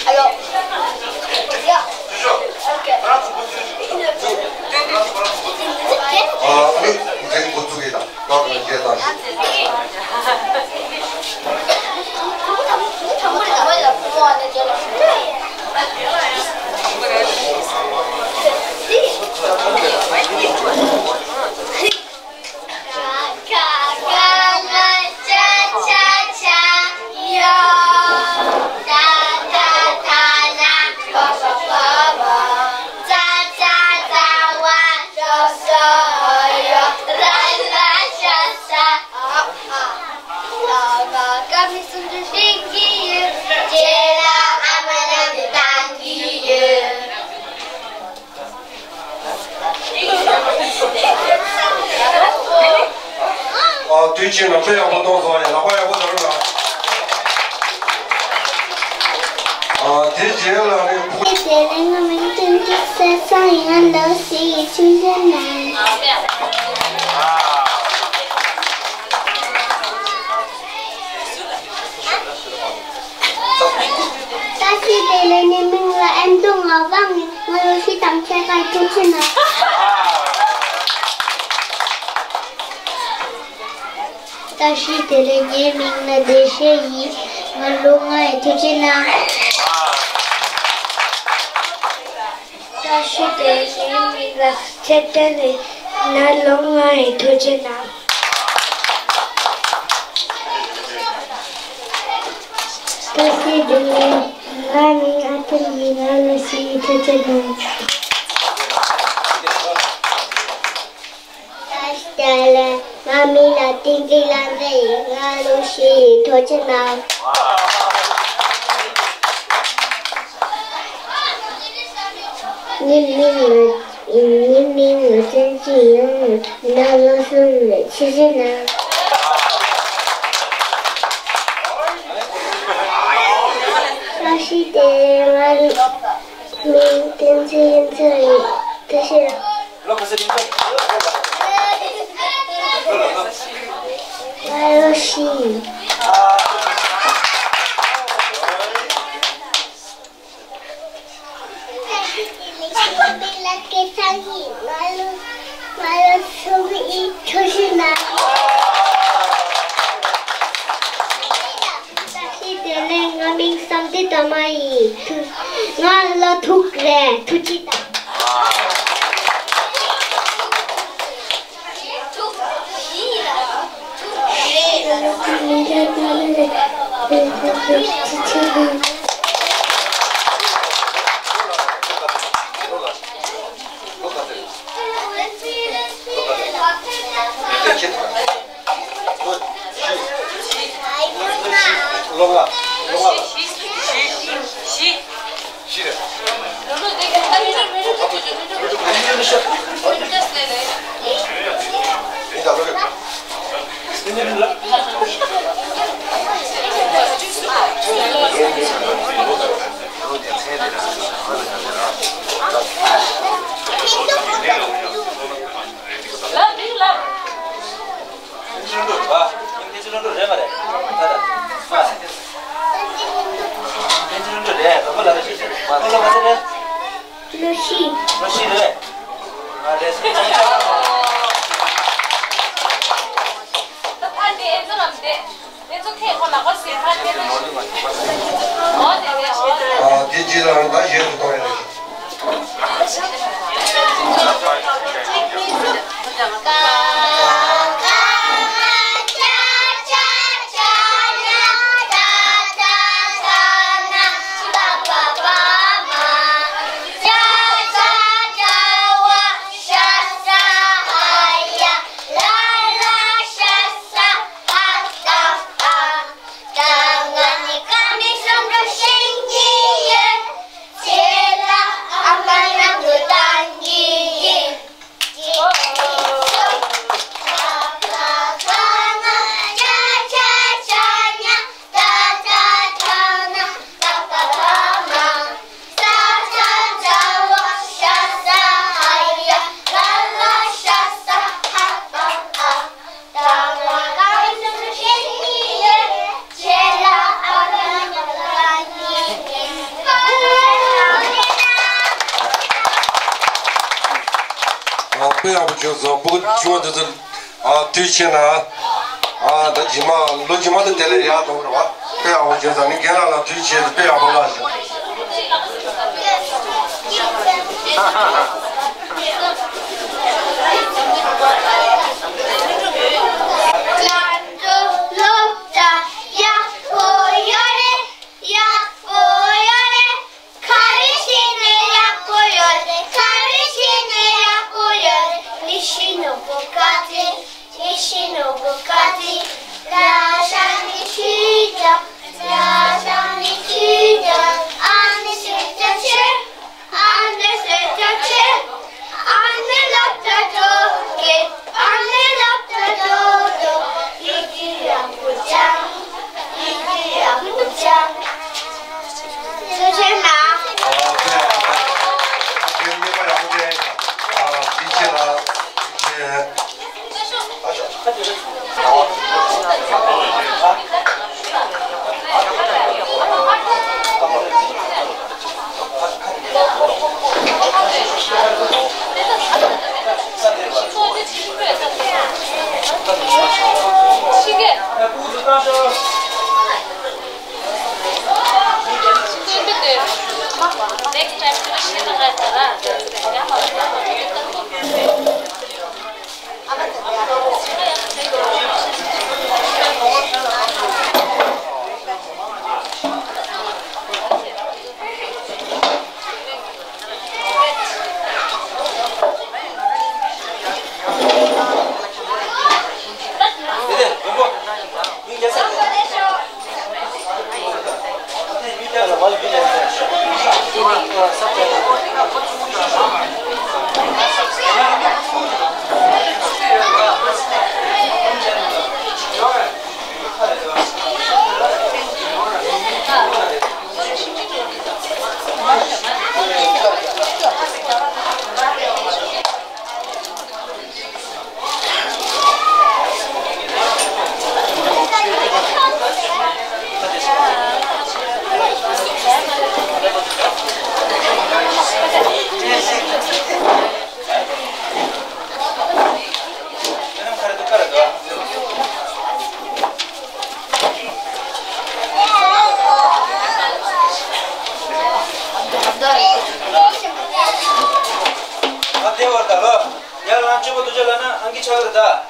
Alors, yeah. Ok. ཨ། དུས་ཆེན་ལ་དཔེ་ཡག་པོ་གཏོང་སོང་། ཡ། ལག་པ་ཡག་པོ་བརྡབ་རོགས། ཨ། དེ་རྗེས་ལ་ནི་ཕུ། དེ་རིང་ང་མིང་ཐོན་གྱི་ས་སང་ཡང་ལོ་སི་ཡི་ཆུང་ཆུང་ནང་། ཤི་དེ་ལས་ངའི་མིང་ལ་ཨེམ་ཏོ་ང་བང་ནི་ང་ལོ་ཤི་དང་ཆེ་ཁ་ཐུགས་ཆེ་ན། ད་ཤི་དེ་ལས་ངའི་མིང་ལ་བདེ་ཤེས་ཡིན། ང་ལོ་ལྔ་ཡི་ཐུགས་ཆེ་ན། ད་ཤི་དེ་ལས་ངའི་མིང་ལ་ཚེ་བརྟན་ཡིན། ང་ལོ་ལྔ་ཡི་ཐུགས་ཆེ་ན། ད་ཤི་དེ་ལས་ང་མིང་ཨ་ཏི་ཡིན། ང་ལོ་བཞི་ཡི་ཐུགས་ཆེ་ན། ད་ཤི་དེ་ལས་ང་མིང་ལ་བསྟན་འཛིན་ལྷ་མཛེས་ཡིན། ང་ལོ་བཞི་ཡི་ཐུགས་ཆེ་ན། ངའི་མིང་ལ་ངའི་མིང་ལ་བསྟན་འཛིན་ཡིན། ང་ལོ་གསུམ་ཡི་ཐུགས་ཆེ་ན། ད་ཤི་དེ་ལས་ང་མིང་བསྟན་འཛིན་ཡིན་ཚ་ཡིན། ཐུགས་ཆེ་ན། ང་ལོ་བཞི་ཡིན། ང་ལོ་སྐལ་བཟང་ཡིན། ང་ལོ་ང་ལོ་གསུམ་ཡི་ཐུགས་ཆེ་ན། ད་ཤི་དེ་ལས་ང་མིང་བསམ་གཏན་དར་མ་ཡིན། ང་ལོ་དྲུག་རེད། ཐུགས་ཆེ་ན། ལོ་བཞི། ལོ་བཞི་རེད། ཨ་རེད། ཨ་དེ་ཅི་ལ་རང་ད་གཞན་དུ་གཏོང་ཡ་རེད། དཔེ་ཡག་པོ་བྱུང་སོང་། སྤུ་གུ་ཆུང་བ་དེ་ཚོ། ཨ་དུས་ཆེ་ན། ཨ་ད་རྗེས་མ་ལོ་རྗེས་མ་དུ་དེ་ལས་ཡག་གཏོང་རོགས། དཔེ་ཡག་པོ་བྱུང་སོང་། ནི་རྒན་ལགས་ལ་དུས་ཆེ་དུ་དཔེ་ཡག་པོ་ལ་ཞུ། ཡག་པོ་ཡོད་རེད། ག་རེ་བྱས་ནས་ཡག་པོ་ཡོད་རེད། ག་རེ་བྱས་ནས་ཡག་པོ་ཡོད་རེད། མི་ཤི་ནོ་གོ་ཀ་ཏི། མི་ཤི་ནོ་གོ་ཀ་ཏི། ལ་ཤ་ནི་ཤི་ཅོ། ལ་ཤ་ནི་ཤི་ཅོ། ཨ་ནི་ཤི་ཅོ་ཆེ། ཨ་ནི་ཤི་ཅོ་ཆེ། ཡར་ལངས། སྤྱོད་པ་སྡུག་ཅག་ལབ་ན་ཨང་ཀི་ཆགས་ཀྱི་རེད་ད།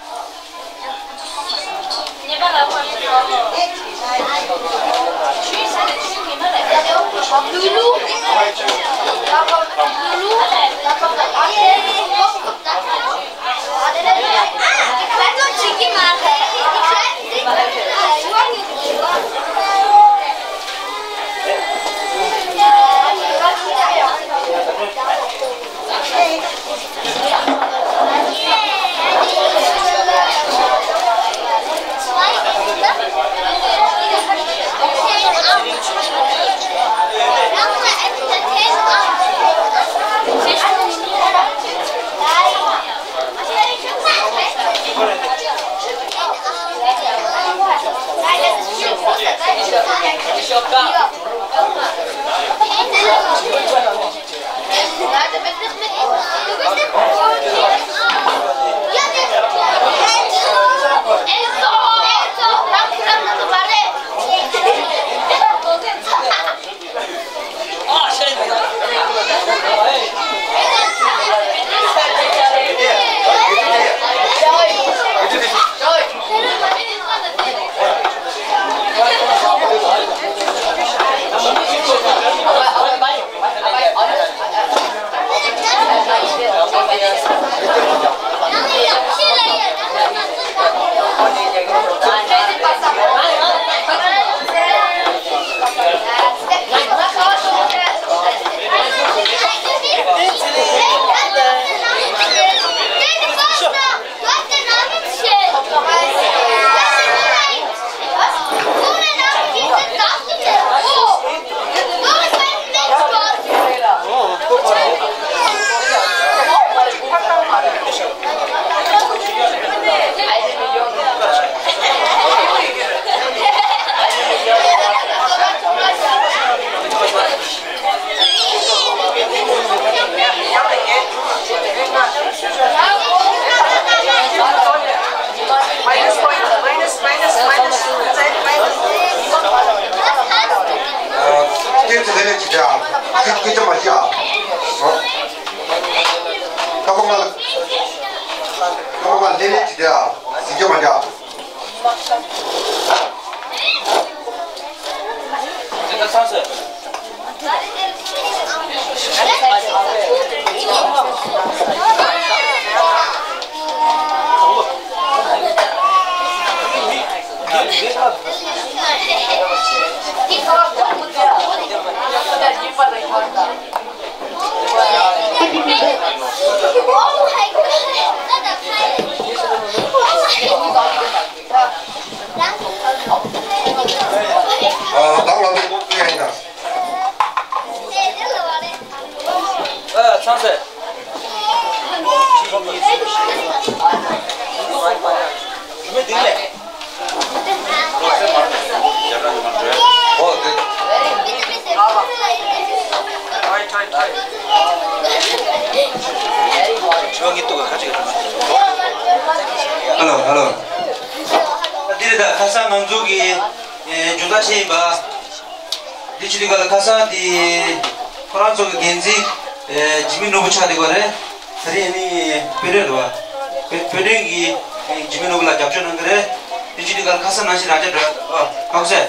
Hello, hello. འདིར་ད་ཁ་སང་ང་ཚོ་གི་ཨེ་མཇུག་མཐའ་བྱས་ཡིན་པ། འདི་ཕྱི་དུས་ག་ལ་ཁ་སང་དེ་ཁོ་རང་ཚོ་གི་འགན་འཛིན་ཨེ་འཇིགས་མེད་ནོར་བུ་ཆགས་བསྡད་པ་རེད། དེ་རིང་ནི་དཔལ་ལྡན་རེད་བ། དཔལ་དཔལ་ལྡན་གྱིས་ཨེ་འཇིགས་མེད་ནོར་བུ་ལ་རྒྱབ་སྐྱོར་གནང་གི་རེད། འདི་ཕྱི་དུས་ག་ལ་ཁ་སང་ནང་བཞིན་རང་ཅག་འདྲ་ཨ་ཧ་གོ་སོང་།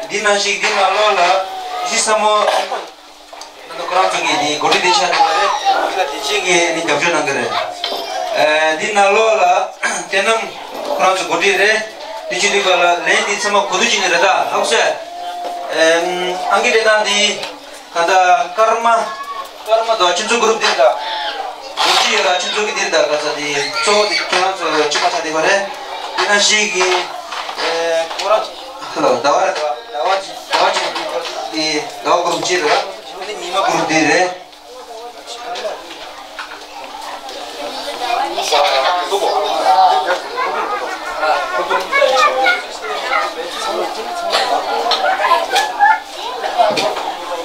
འདི་ནང་བཞིན་འདི་ནང་ལོགས་ལ་ཡེ་ཤེས་བཟང་མོ། ད་ལྟ་ཁོ་རང་ཚོ་གི་དེ་འགོ་ཁྲིད་དེ་ཆགས་བསྡད་པ་རེད། ཁོ་ལ་དེ་བྱས་ངས་ནི་རྒྱབ་སྐྱོར་གནང་གི་རེད། ཨེ་འདི་ནང་ལོགས་ལ་བསོད་ནམས་ཁོ་རང་ཚོ་འགོ་ཁྲིད་རེད། དེ་བྱེད་དུས་ག་ལ་ལན་འདི་ཚང་མ་གོ་བསྡུར་བྱས་ནས་རེད་ད་ཧ་གོ་སོང་། ཨེམ་ཨང་ཀི་སྤྲད་སྟངས་འདི་ད་ལྟ་ཀརྨ་ཀརྨ་དང་ཁྱེད་ཚོ་གུ་རུབ་འདིར་ད། འགོ་ཁྲིད་ཡོད་ལ་ཁྱེད་ཚོ་གི་འདིར་ད་ག་ས་དེ་གཙོ་བོ་དེ་ཁྱེད་རང་ཚོ་གཅིག་པ་ཆགས་བསྡད་པ་རེད། དེ་ནང་བཞིན་གི་ཨེ་ཁོ་རང་ཚོ་ལ་ཟླ་བ་རེད་ད་ཟླ་བ་ཟླ་བ་གཅིག་དེ་ཟླ་བ་གུ་རུབ་གཅིག་རེད། ཉི་མ་གུ་རུབ་འདི་རེད།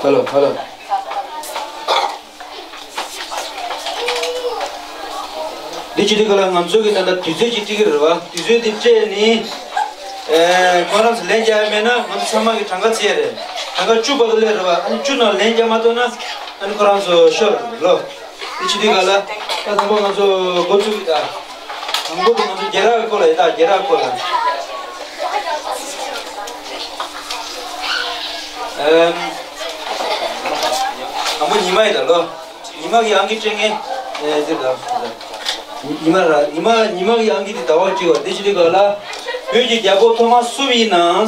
Hello, hello. འདི་ཅི་སྟེ་ག་ལ་ང་ཚོ་གི་ད་ལྟ་དུས་ཚོད་ཅིག་སྤྲད་ཀྱི་རེད་བ། དུས་ཚོད་འདི་སྤྲད་ནི། ཨེ་ཁོ་རང་ཚོ་ལན་རྒྱག་ཡ་མེད་ན་ང་ཚོ་ཚང་མ་གི་གྲངས་ཀ་བརྩི་ཡ་རེད། གྲངས་ཀ་བཅུ་བར་དུ་སླེབས་རེད་བ། ཨ་ནི་བཅུ་ནང་ལན་རྒྱག་མ་ཐུབ་ན་ཨ་ནི་ཁོ་རང་ཚོ་ཤོར་ལོ། དེ་བྱེད་དུས་ག་ལ། ད་དང་པོ་ང་ཚོ་འགོ་ཚུགས་ཀྱི་ད། དང་པོ་དེ་ང་ཚོ་རྒྱལ་རབས་སྐོར་ལ་ཡིན་ད་རྒྱལ་རབས་སྐོར་ལ། ཨེམ། དང་པོ་ཉི་མ་ཡིན་ད་ལོ། ཉི་མ་གི་ཨང་ཀི་སྤྲད་མཁན། ཨེ་ཟེར་ད། ཉི་མ་ར་ཉི་མ་ཉི་མ་གི་ཨང་ཀི་དེ་ཟླ་བ་གཅིག་བ་དེ་བྱེད་དུས་ག་ལ། བོད་ཀྱི་རྒྱལ་པོ་ཐོག་མ་སུ་ཡིན་ནམ།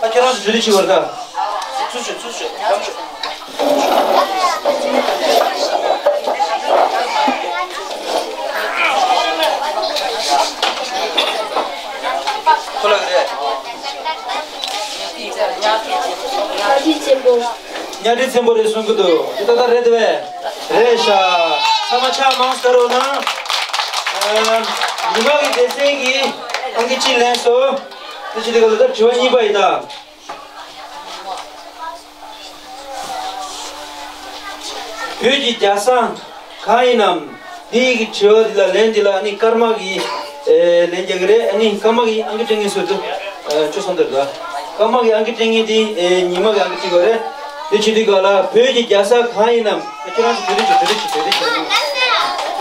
ཨ་ཁྱེད་རང་ཚོ་གྲོས་བསྡུར་བྱེད་དགོས་རེད་ད། ཚུར་ཤོག་ཚུར་ཤོག་ལམ་ཤོག་ཁོ་ལ་རེད། གཉའ་ཁྲི་ཆེན་པོ། གཉའ་ཁྲི་ཆེན་པོ་རེད་གསུང་གི་འདུག་འདི་ཏག་ཏག་རེད་དེ་བས། རེད་ཤག་ཚང་མ་ཕྱག་མང་ཙམ་རོགས་གནང་། ཨ། ཉི་མ་གི་སྡེ་ཚན་གྱི་ཨང་ཀི་གཅིག་ལེན་སོང་། དེ་བྱེད་དུས་ག་ལ་ད་དྲི་བ་གཉིས་པ་ཡིན་ད། བོད་ཀྱི་རྒྱལ་ས་གང་ཡིན་ནམ། འདི་ཡི་གི་དྲི་བ་འདི་ལ་ལན་འདི་ལ་ཨ་ནི་ཀརྨ་གིས་ཨེ་ལན་རྒྱག་གི་རེད། ཨ་ནི་ཀརྨ་གིས་ཨང་ཀི་སྤྲད་མཁན་སུ་འདུག་ཨེ་ཁྱོད་བསམ་དོན་དང་། ཀརྨ་གིས་ཨང་ཀི་སྤྲད་མཁན་འདི་ཨེ་ཉི་མ་གིས་ཨང་ཀི་སྤྲད་ཀྱི་རེད། འདི་བྱེད་དུས་ག་ལ་བོད་ཀྱི་རྒྱལ་ས་གང་ཡིན་ནམ། ཁྱོད་རང་ཚོ་གྲོས་བསྡུར་བྱེད་གྲོས་བསྡུར་བྱེད་གྲོས་བསྡུར་བྱེད། ཁྱོད་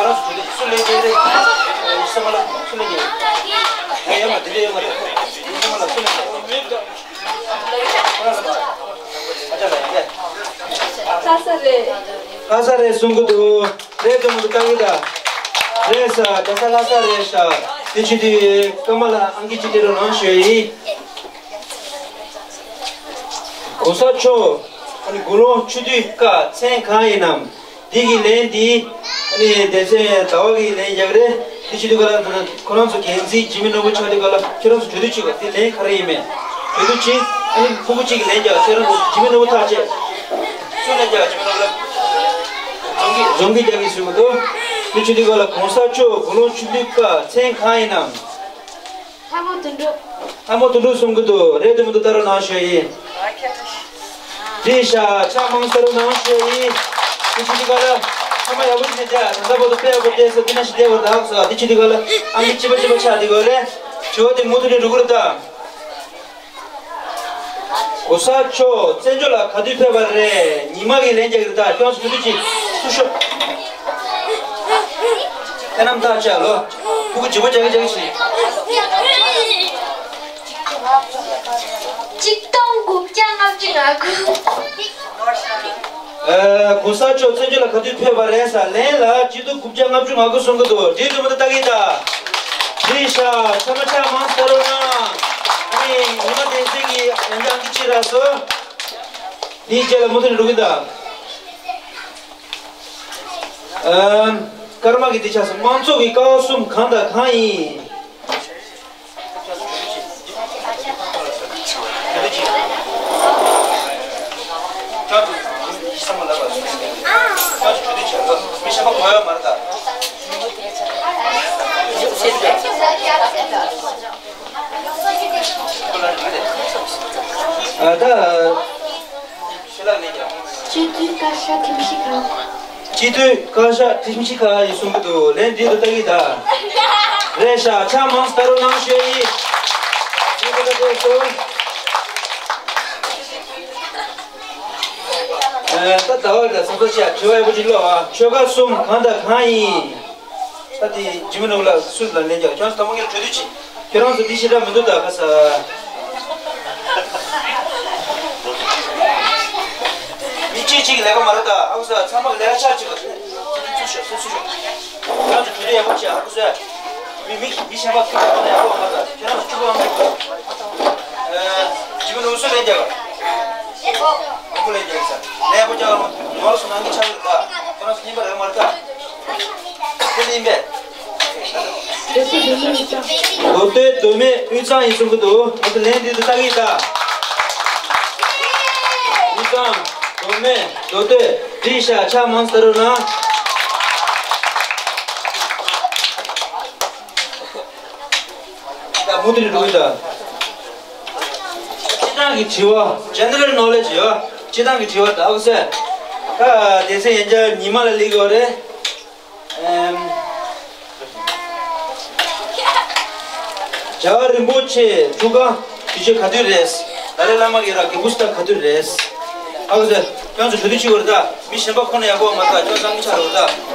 རང་ཚོ་གྲོས་བསྡུར་བྱེད། སུ་ལན་རྒྱག་གི་རེད། ཨེ་སེམས་པ་ལ་སུ་ལན་རྒྱག་གི་རེད། ཡོད་མ་འདི་འདྲ་ཡོད་མ་རེད། སེམས་པ་ལ་སུ་ལན་རྒྱག་གི་རེད། ལྷ་ས་རེད། ལྷ་ས་རེད་གསུང་གི་འདུག་རེད་འདུག་མི་འདུག་ལྟ་གི་ད། རེད་ཤག་རྒྱལ་ས་ལྷ་ས་རེད་ཤག་དེ་བྱེད་དུས་ཀརྨ་ལགས་ཨང་ཀི་གཅིག་སྤྲད་རོགས་གནང་ཞུ་ཡིན། གོང་ས་མཆོག་ཨ་ནི་དགུང་ལོ་ཆུ་དུས་ཀ་མཚན་གང་ཡིན་ནམ། འདི་གི་ལན་འདི་ཨ་ནི་སྡེ་ཚན་ཟླ་བ་གི་ལན་རྒྱག་རེད། དེ་བྱེད་དུས་ག་ལ་ཁོ་རང་ཚོ་འགན་འཛིན་འཇིགས་མེད་ནོར་བུ་ཆགས་དུས་ག་ལ་ཁྱེད་རང་ཚོ་གྲོས་བསྡུར་བྱེད་དགོས། དེ་ལན་ག་རེ་ཡིན་མིན་གྲོས་བསྡུར་བྱེད། ཨ་ནི་ཕྲུ་གུ་གཅིག་གིས་ལན་རྒྱག་ཁྱེད་རང་ཚོ་འཇིགས་མེད་ནོར་བུ་ཐག་བཅད། སུ་ལན་རྒྱག་འཇིགས་མེད་ནོར་བུ་ལ། རྫོང་གི་རྫོང་གི་རྒྱག་གི་ཞུ་གི་འདུག་དེ་བྱེད་དུས་ག་ལ་གོང་ས་མཆོག་དགུང་ལོ་ཆུ་ཚོད་ཀ་མཚན་གང་ཡིན་ནམ། ལྷ་མོ་དོན་གྲུབ། ལྷ་མོ་དོན་གྲུབ་གསུང་གི་འདུག་རེད་འདུག་མི་འདུག་ལྟ་རོགས་གནང་ཞུ་ཡིན། རེད་ཤག་ཕྱག་མང་ཙམ་རོགས་གནང་ཞུ་ཡིན། དེ་བྱེད་དུས་ག་ལ། ཚང་མ་ཡག་པོ་ཞིག་བྱས། ད་ལྟ་བར་དུ་དཔེ་ཡག་པོ་བལྟས་སོང་། དེ་ན་ཞིག་བལྟས་བར་དག་སོང་། དེ་བྱེད་དུས་ག་ལ། ཨ་མི་གཅིག་པ་གཅིག་པ་ཆགས་དེ་ག་རེད། དྲི་བ་དེ་མུ་མཐུད་ནས་འགྲོ་གི་རེད་ད། གོང་ས་མཆོག་བཙན་བྱོལ་ལ་ག་དུས་ཕེབས་པ་རེད། ཉི་མ་གིས་ལན་རྒྱག་གི་རེད་ད། ཁྱོད་ཚོ་ག་དུས་ཅིག་ཚུར་ཤོག་དེ་རྣམས་ཐག་བཅད་ལོ། ཕྲུ་གུ་བརྗེ་པོ་རྒྱག་གི་རྒྱག་གི་ཞིག་གཅིག་སྟོང་དགུ་བརྒྱ་ལྔ་བཅུ་ང་དགུ། ཨ། གོང་ས་མཆོག་བཙན་བྱོལ་ལ་ག་དུས་ཕེབས་པ་རེད་ཟེར། ལན་ལ་གཅིག་སྟོང་དགུ་བརྒྱ་ལྔ་བཅུ་ང་དགུ་གསུང་གི་འདུག་འགྲིག་འདུག་མི་འདུག་ལྟ་གི་ད། འགྲིག་ཤག་ཚང་མ་ཕྱག་མང་ཙམ་རོགས་གནང་། ཨ་ནི་ཉི་མ་བསྟན་འཛིན་གྱིས་ཡང་བསྐྱར་ཨང་ཀི་གཅིག་རག་སོང་། འདིའི་རྗེས་ལ་མུ་མཐུད་ནས་འགྲོ་གི་ད། ཨམ། ཀརྨ་གི་འདི་ཆགས་སོང་། དམངས་གཙོ་གི་ཀ་བ་གསུམ་གང་དང་གང་ཡིན། ཨ་ད། སྤྱི་འཐུས་བཀའ་ཤག་ཁྲིམས་ཞིབ་ཁང་། སྤྱི་འཐུས་བཀའ་ཤག་ཁྲིམས་ཞིབ་ཁང་ཡིན་གསུང་གི་འདུག་ལན་འདི་འདུག་ལྟ་གི་ད། རེད་ཤག་ཕྱག་མང་ཙམ་རོགས་གནང་ཞུ་ཡིན། ངས་ཁོ་ད་བལྟས་སོང་། ཨ་ད་ཟླ་བ་ལ་བསམ་ཚུལ་བཤད། དྲི་བ་ཡག་པོ་ཅིག་ཀློག་ཨ། ཆོལ་ཁ་གསུམ་གང་དང་གང་ཡིན། ད་དེ་འཇིགས་མེད་ནོར་བུ་ལགས་སུ་ལ་ལན་རྒྱག་ཁྱོད་ཚོ་དང་པོ་ངས་གྲོས་བསྡུར་བྱེད། ཁྱོད་རང་ཚོ་འདི་ཞེ་དྲག་མི་འདུག་ད་ཁ་ས། མི་གཅིག་གཅིག་གི་ལས་ཀ་མ་རེད་ད། ཨ་ཁུ་ས་ཚང་མ་གི་ལས་ཀ་ཆགས་ཅིག་ག་ཚུར་ཤོག་ཚུར་ཤོག་ཁྱོད་རང་ཚོ་གྲོས་བསྡུར་ཡག་པོ་བྱེད། ཨ་ཁུ་ས། མི་མི་མི་གཞན་པ་ཚུར་ཡག་པོ་ཡག་པོ་མ་རེད་ད། ཁྱོད་རང་ཚོ་སྐྱིད་པོ་ཨ་མ་རེད། ཨ་འཇིགས་མེད་ནོར་བུ་སུ་ལན་རྒྱག་ག་ཨ་ཁུ་ལན་རྒྱག་གི་ས། ལན་ཡག་པོ་རྒྱག་ག་ལ་མ་ནོར་སོང་ན་ངས་ཆགས་ཡོད་ད། ཁྱོད་རང་ཚོ་རྙིང་པ་རེད་མ་རེད་ད། ཁྱོད་ཡིན་པས། མདོ་སྟོད་མདོ་སྨད་དབུས་གཙང་ཡིན་གསུང་གི་འདུག་ང་ཚོ་ལན་འདི་ཚོ་ལྟ་གི་ཡིན་ད། དབུས་གཙང་། མདོ་སྨད། མདོ་སྟོད། འགྲིག་ཤག་ཕྱག་མང་ཙམ་རོགས་གནང་། ད་མུ་མཐུད་ནས་འགྲོ་གི་ཡིན་ད། སྤྱིར་བཏང་གི་དྲི་བ། General Knowledge ཡོད། སྤྱིར་བཏང་གི་དྲི་བ་ད་འུ་ཚོས། ད་སྡེ་ཚན་ཡན་ཆད་ཉི་མ་ལ་སླེབས་ཡོད་རེད། ཨེམ། རྒྱལ་བ་རིན་པོ་ཆེ་ཐུགས་ཀ་དུས་ཆེན་ག་དུས་རེད། ཏཱ་ལའི་བླ་མ་གི་ར་གི་བུ་སྟ་ག་དུས་རེད། ཨ་ཁུ་ཚོས་ཁྱོད་ཚོ་གྲོས་བསྡུར་བྱེད་དགོས་རེད་ད། མི་གཞན་པ་ཁོ་ན་ཡག་པོ་མ་རེད་ད། ཁྱོད་ཚང་མི་ཆགས་རོགས་ད།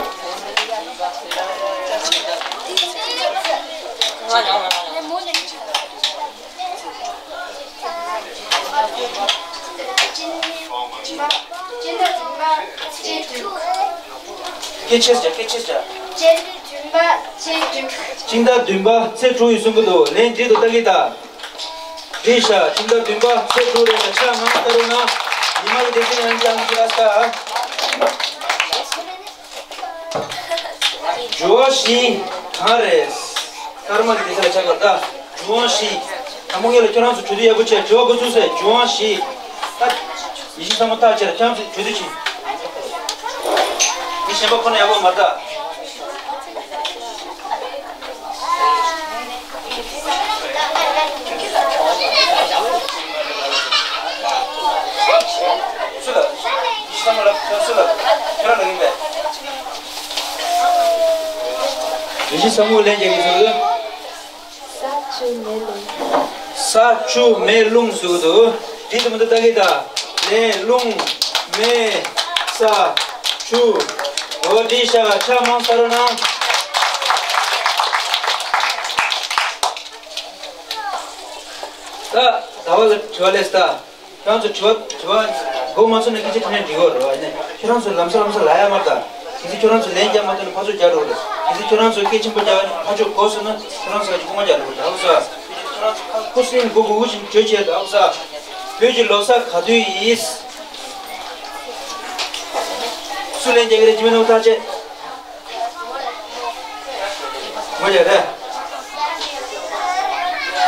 སྐད་ཆེར་བྱ། སྐད་ཆེར་བྱ། སྤྱི་ཟླ་བདུན་པ་ཚེས་དྲུག་སྤྱི་ཟླ་བདུན་པ་ཚེས་དྲུག་ཡིན་གསུང་གི་འདུག་ལན་འགྲིག་འདུག་ལྟ་གི་ད། འགྲིག་ཤག་སྤྱི་ཟླ་བདུན་པ་ཚེས་དྲུག་རེད་ཤག་ཕྱག་མང་ལྟ་རོགས་གནང་། ཉི་མ་གི་སྡེ་ཚན་ཡང་ཅང་ཅི་ར་ས། འགྲོ་བ་བཞི་གང་རེད། ཀརྨ་གི་སྡེ་ཚན་ལ་ཆགས་པ་ད། འབྱུང་བ་བཞི། དང་པོ་ངེད་ལ་ཁྱོད་རང་ཚོ་གྲོས་བསྡུར་ཡག་པོ་བྱས། དྲི་བ་འགོ་ཚུགས་སེ། འབྱུང་བ་བཞི། ད། ཡིད་ཆེས་བསམ་བློ་ཐག་བཅད་ལ་ཁྱོད་རང་ཚོ་གྲོས་བསྡུར་བྱེད། མི་གཞན་པ་ཁོ་ན་ཡག་པོ་མ་རེད་ད། སུ་ལ། ཡིད་ཆེས་བསམ་བློ་ལ་ཁྱོད་རང་སུ་ལ། ཁྱོད་རང་ལ་ཡིན་པས། ཡིད་ཆེས་བསམ་བློ་ལན་རྒྱག་གི་སོང་ལ། ས་ཆུ་མེ་རླུང་། ས་ཆུ་མེ་རླུང་ཟེར་གི་འདུག་འགྲིག་འདུག་མི་འདུག་ལྟ་གི་ད། ལན། རླུང་། མེ། ས། ཆུ། འོ་འགྲིག་ཤག་ཕྱག་མང་ལྟ་རོགས་གནང་། ད། ཟླ་བ་ལ་དྲི་བ་སླེབས་ད། ཁྱོད་ཚོ་དྲི་བ་དྲི་བ་འགོ་མ་ཚུགས་ན་སྐད་ཆ་དྲིས་ན་འགྲིག་གི་རེད་བ། ཡིན་ནའི་ཁྱོད་རང་ཚོ་ལམ་སང་ལམ་སང་ལབ་ཡ་མ་རེད་ད། གལ་སྲིད་ཁྱོད་རང་ཚོ་ལན་རྒྱག་མ་ཐུབ་ན་ཕར་ཚུར་རྒྱག་འགྲོ་གི་རེད། གལ་སྲིད་ཁྱོད་རང་ཚོ་སྐད་ཆེན་པོ་རྒྱག་ཕར་ཕྱོགས་གོ་སོང་ན་ཁྱོད་རང་ཚོ་ལ་ཅིག་སྐུལ་མ་རྒྱག་འགྲོ་གི་རེད། ཧ་གོ་སོང་ཨ། ཁྱོད་ཚོ་ཁ་ཁུ་སིམ་གུ་གུ་གུ་ཞིག་བརྗོད་བྱས་ད། ཧ་གོ་སོང་ཨ། བོད་ཀྱི་ལོ་གསར་ག་དུས་ཡིན། སུ་ལན་རྒྱག་གི་རེད། ཇི་མི་ནུ་ཐག་བཅད། ངོ་ཡ་རེད།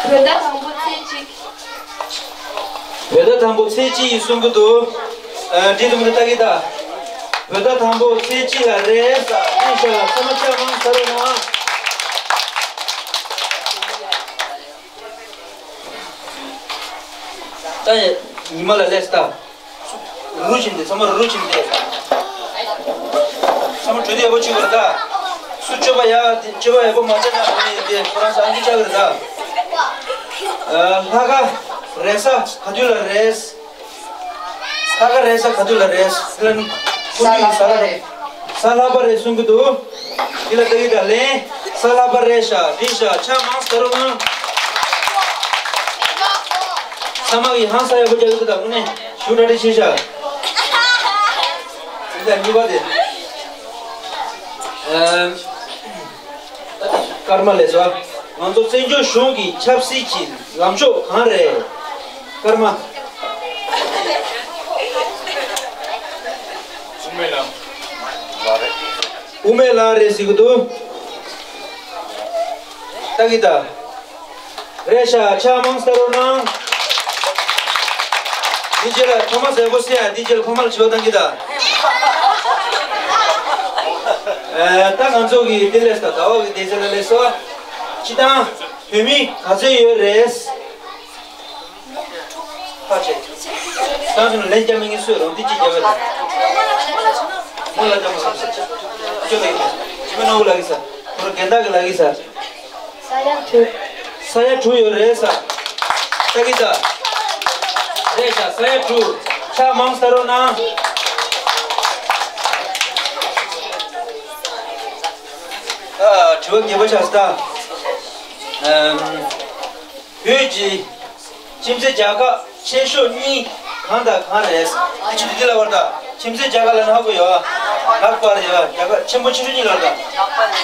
བོད་ཟླ་དང་པོ་ཚེས་གཅིག་བོད་ཟླ་དང་པོ་ཚེས་གཅིག་ཡིན་གསུང་གི་འདུག་ཨ། འགྲིག་འདུག་མི་འདུག་ལྟ་གི་ད། བོད་ཟླ་དང་པོ་ཚེས་གཅིག་ལ་རེད་ས། ཨེ་ཤ་ཚང་མ་ཕྱག་མང་ལྟ་རོགས་གནང་། ད་ཡ། ཉི་མ་ལ་སླེབས་ད། རུ་རུ་བྱིན་ཏེ། ཚང་མ་རུ་རུ་བྱིན་ཏེ། ཚང་མ་གྲོས་བསྡུར་ཡག་པོ་བྱེད་དགོས་རེད་ད། སུ་སྤྱོད་པ་ཡག་དེ། སྤྱོད་པ་ཡག་པོ་མ་བྱས་ན་ཨ་ནི་དེ་ཁོ་རང་ཚོ་ཨང་ཀི་བཅག་གི་རེད་ད། ཨ། ལྷག་དཀར་རེད་ས། ག་དུས་ལ་རེད། ལྷག་དཀར་རེད་ས། ག་དུས་ལ་རེད། དེ་ལ་ནི་ཁོང་ཚོ་ཡིན་ས་ལ་རེད། ས་ལྷག་པ་རེད་གསུང་གི་འདུག་འདི་ལ་ལྟ་གི་ད། ལན། ས་ལྷག་པ་རེད་ཤག་འགྲིག་ཤག་ཕྱག་མང་ལྟ་རོགས་གནང་། ཚང་མ་གིས་ཧང་སང་ཡག་པོ་རྒྱག་གི་འདུག་ད་དངོས་གནས་ཞེ་པོ་གྲ་སྒྲིག་ཆེ་ཤག་འདི་ལ་གཉིས་པ་དེ། ཨ། ཀརྨ་ལགས་སོ། ང་ཚོ་བཙན་བྱོལ་གཞུང་གི་ཆབ་སྲིད་ཀྱི་ལངས་ཕྱོགས་གང་རེད། ཀརྨ། དབུ་མའི་ལམ། དབུ་མའི་ལམ་རེད་ཟེར་གི་འདུག་ལྟ་གི་ད། རེད་ཤག་ཕྱག་མང་ལྟ་རོགས་གནང་། འདི་རྗེས་ལ་ཕ་མ་ཟེར་པོ་སེ་ཡ། འདི་རྗེས་ལ་ཕ་མ་ལ་བྱིས་པ་བཏང་གི་ད། ཨ། ད་ང་ཚོ་གི་འདི་ལས་ད། ཟླ་བ་གི་སྡེ་ཚན་ལ་སླེབས་སོང་། སྤྱིར་བཏང་བོད་མི་ག་ཚོད་ཡོད་རེད། ཕར་ཆེ། ད་ཚོ་ནས་ལན་རྒྱག་མི་ངེས་སུ་རོགས་འདི་ཅི་རྒྱབ་ཡོད་ལ། མོ་ལ་རྒྱབ་མ་སོང་ཟེར། ཅི་ལ་ཡིན། ཅི་མི་ནོར་བུ་ལ་གི་ས། ཁོ་ར་རྒན་བདག་གི་ལ་གི་ས། ས་ཡ་དྲུག་ས་ཡ་དྲུག་ཡོད་རེད་ས། ས་གི་ས། རེད་ཤག་ས་ཡ་དྲུག་ཕྱག་མང་ལྟ་རོགས་གནང་། ཨ། དྲི་བ་བརྒྱད་པ་ཆགས་སོང་ད། ཨམ། བོད་ཀྱི་ཁྱིམ་མཚེས་རྒྱལ་ཁབ་ཆེ་ཤོས་གཉིས་གང་དང་གང་རེད། ཨ་ཅིག་འདི་ལ་བར་ད། ཁྱིམ་མཚེས་རྒྱལ་ཁབ་ལ་ནག་པོ་ཡོད། ནག་པར་ཡོད། རྒྱལ་ཁབ་ཆེན་པོ་ཆེ་ཤོས་གཉིས་ལ་བར་ད།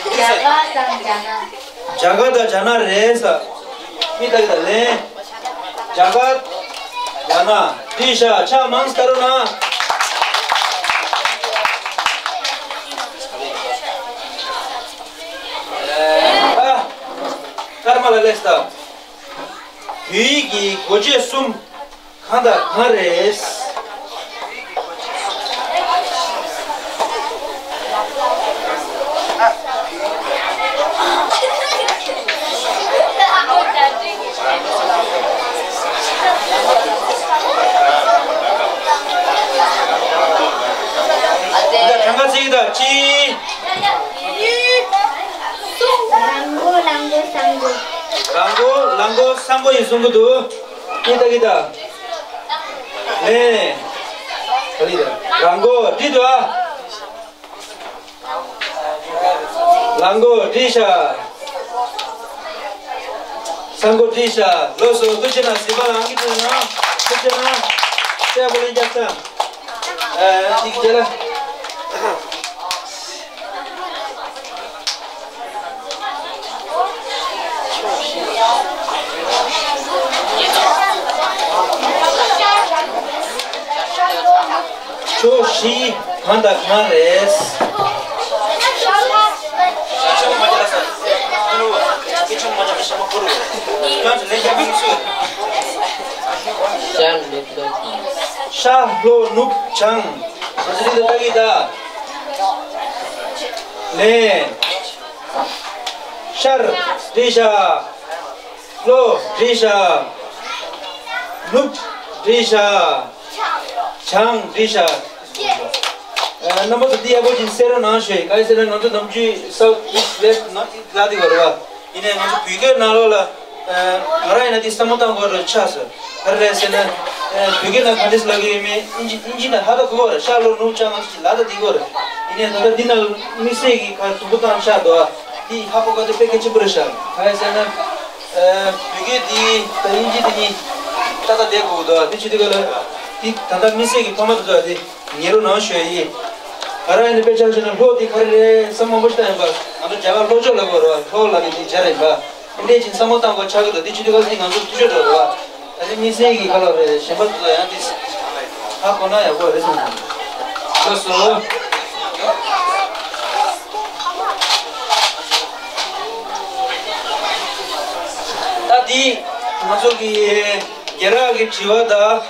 རྒྱ་གར་དང་རྒྱ་ནག་རྒྱ་གར་དང་རྒྱ་ནག་རེད་ས། མི་ལྟ་གི་ད་ལན། རྒྱ་གར། རྒྱ་ནག་འདི་ཤ་ཕྱག་མང་ལྟ་རོགས་གནང་། ཨ། ཀརྨ་ལ་སླེབས་ད། བོད་ཡིག་གི་མགོ་བརྗོད་གསུམ་གང་དང་གང་རེད། གྲངས་ཀ་བརྩི་གི་ད། གཅིག་རང་མགོ་ལ་མགོ་ས་མགོ། རང་མགོ་ལ་མགོ་ས་མགོ་ཡིན་གསུང་གི་འདུག་ཅི་ལྟ་གི་ད། ལན། ག་ལི་ར། རང་མགོ་བྲིས་འདུག་ཨ། རང་མགོ་བྲིས་ཤག་ས་མགོ་བྲིས་ཤག་ལོ་སོ་ཐུགས་ཆེ་ན་སི་པ་ལ་ཨང་ཀི་ཐུགས་ན་ཐུགས་ཆེ་ན་སྲས་པོ་ལེན་རྒྱབ་ས། ཨ་ནི་རྗེས་ལ། ཕྱོགས་བཞི་གང་དང་གང་རེད། ཤར་ལྷོ་ནུབ་བྱང་། ང་ཚོ་འདི་ལྟ་གི་ད། ནས། ཤར་བྲིས་ཤག་ལྷོ་བྲིས་ཤག་ནུབ་བྲིས་ཤག་བྱང་བྲིས་ཤག་ཨ། རྣམ་པ་ཚོ་འདི་ཡག་པོ་ཅིག་གསན་རོགས་གནང་ཞུ། ག་རེ་ཟེར་ན་ང་ཚོ་ནམ་རྒྱུན་South East West North East ལབ་བསྡད་ཡོད་རེད་བ། ཡིན་ནའི་ང་ཚོ་བོད་སྐད་ནང་ལོགས་ལ། ཨ། ང་རང་ཡིན་ན་འདི་བསམ་བློ་བཏང་དགོས་རེད་ཆགས་སོང་། ག་རེ་རེད་ཟེར་ན། ཨ། བོད་སྐད་ནང་ག་འདྲས་ལབ་ཀྱི་ཡོད་མེད་ཨིན་ཇི་ཨིན་ཇི་ནང་ཧ་ད་གོ་གི་རེད། ཤར་ལྷོ་ནུབ་བྱང་ང་ཚོ་ཅིག་ལབ་ད་བསྡད་ཀྱི་རེད། ཡིན་ནའི་ད་ལྟ་འདི་ནང་དམིགས་བསལ་གྱི་ག་དུམ་བུ་བཏང་ཆགས་འདུག་ཨ། འདི་ཧ་གོ་ག་དེ་དཔེ་གལ་ཆེན་པོ་རེད་ཤག་ག་རེ་ཟེར་ན། ཨ། བོད་སྐད་འདི་དང་ཨིན་ཇི་འདི་གཉིས་ཏག་ཏག་བསྡད་དགོས་འདུག་ཨ། འདི་བྱེད་དུས་ག་ལ་འདི་ད་ལྟ་དམིགས་བསལ་གྱི་ཕ་མ་དེ་ཚོ་ཨ་འདི། ཉན་རོགས་གནང་ཞུ་ཡ་ཡིན། ང་རང་ཡིན་ན་དཔེ་ཆ་བཞག་ན་ལྷོ་འདི་ག་རེ་རེད་བསམ་མང་པོ་ཞིག་བཏང་ཡིན་པ། ང་ཚོ་རྒྱ་གར་ལྷོ་ཕྱོགས་ལབ་དགོས་རེད་བ། ལྷོ་ལབ་ནས་འདི་སྦྱར་ཡིན་པ། འདི་འདྲས་ཅིག་བསམ་བློ་བཏང་དགོས་ཆགས་ཀྱི་འདུག་འདི་བྱེད་དུས་སྐབས་འདི་ང་ཚོར་འཐུས་ཤོར་འགྲོ་རེད་བ། ད་ནི་དམིགས་བསལ་གྱི་ཁ་ལོ་རེད། གཞན་པ་ཚོ་ཡང་འདི་ཧ་གོ་ན་ཡག་པོ་རེད་བསམ་སོང་། ལགས་སོ། ད་འདི་ང་ཚོ་གི་རྒན་ལགས་ཀྱི་དྲི་བ་དང་།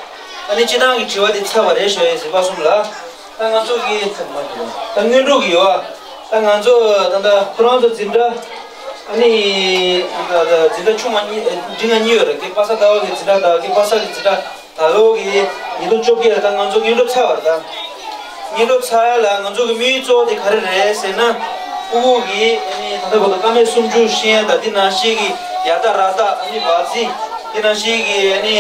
ཨ་ནི་སྤྱི་བཏང་གི་དྲི་བ་དེ་ཚར་བ་རེད་ཞུ་ཡ་ཡིན། གཟིགས་པ་གསུམ་ལ། ད་ང་ཚོ་གི་ད་སྔོན་འགྲོ་གི་ཡོད་ཨ། ད་ང་ཚོ་ད་ལྟ་ཁོ་རང་ཚོ་འཛིན་གྲྭ། ཨ་ནི་ད་ལྟ་འཛིན་གྲྭ་ཆུང་བ་གཉིས་འབྲིང་བ་གཉིས་ཡོད་རེད། ཀེ་པ་ས་ཟླ་བ་གི་འཛིན་གྲྭ་དང་ཀེ་པ་ས་གི་འཛིན་གྲྭ། ད་ལོ་གི་ཉིས་སྟོང་བཅོ་བརྒྱད་ལ་ད་ང་ཚོ་སྔོན་འགྲོ་ཚར་བ་རེད་ད། སྔོན་འགྲོ་ཚར་ཡ་ལ་ང་ཚོ་གི་དམིགས་ཡུལ་གཙོ་བོ་དེ་ག་རེ་རེད་ཟེར་ན། ཕྲུ་གུ་གི་ཨ་ནི་ད་ལྟ་བར་དུ་ཀ་མད་སུམ་ཅུ་ཤེས་ཡ་དང་འདི་ནང་བཞིན་གི་ཡ་ཏ་ར་ཏ་ཨ་ནི་བ་ཛི། འདི་ནང་བཞིན་གི་ཨ་ནི་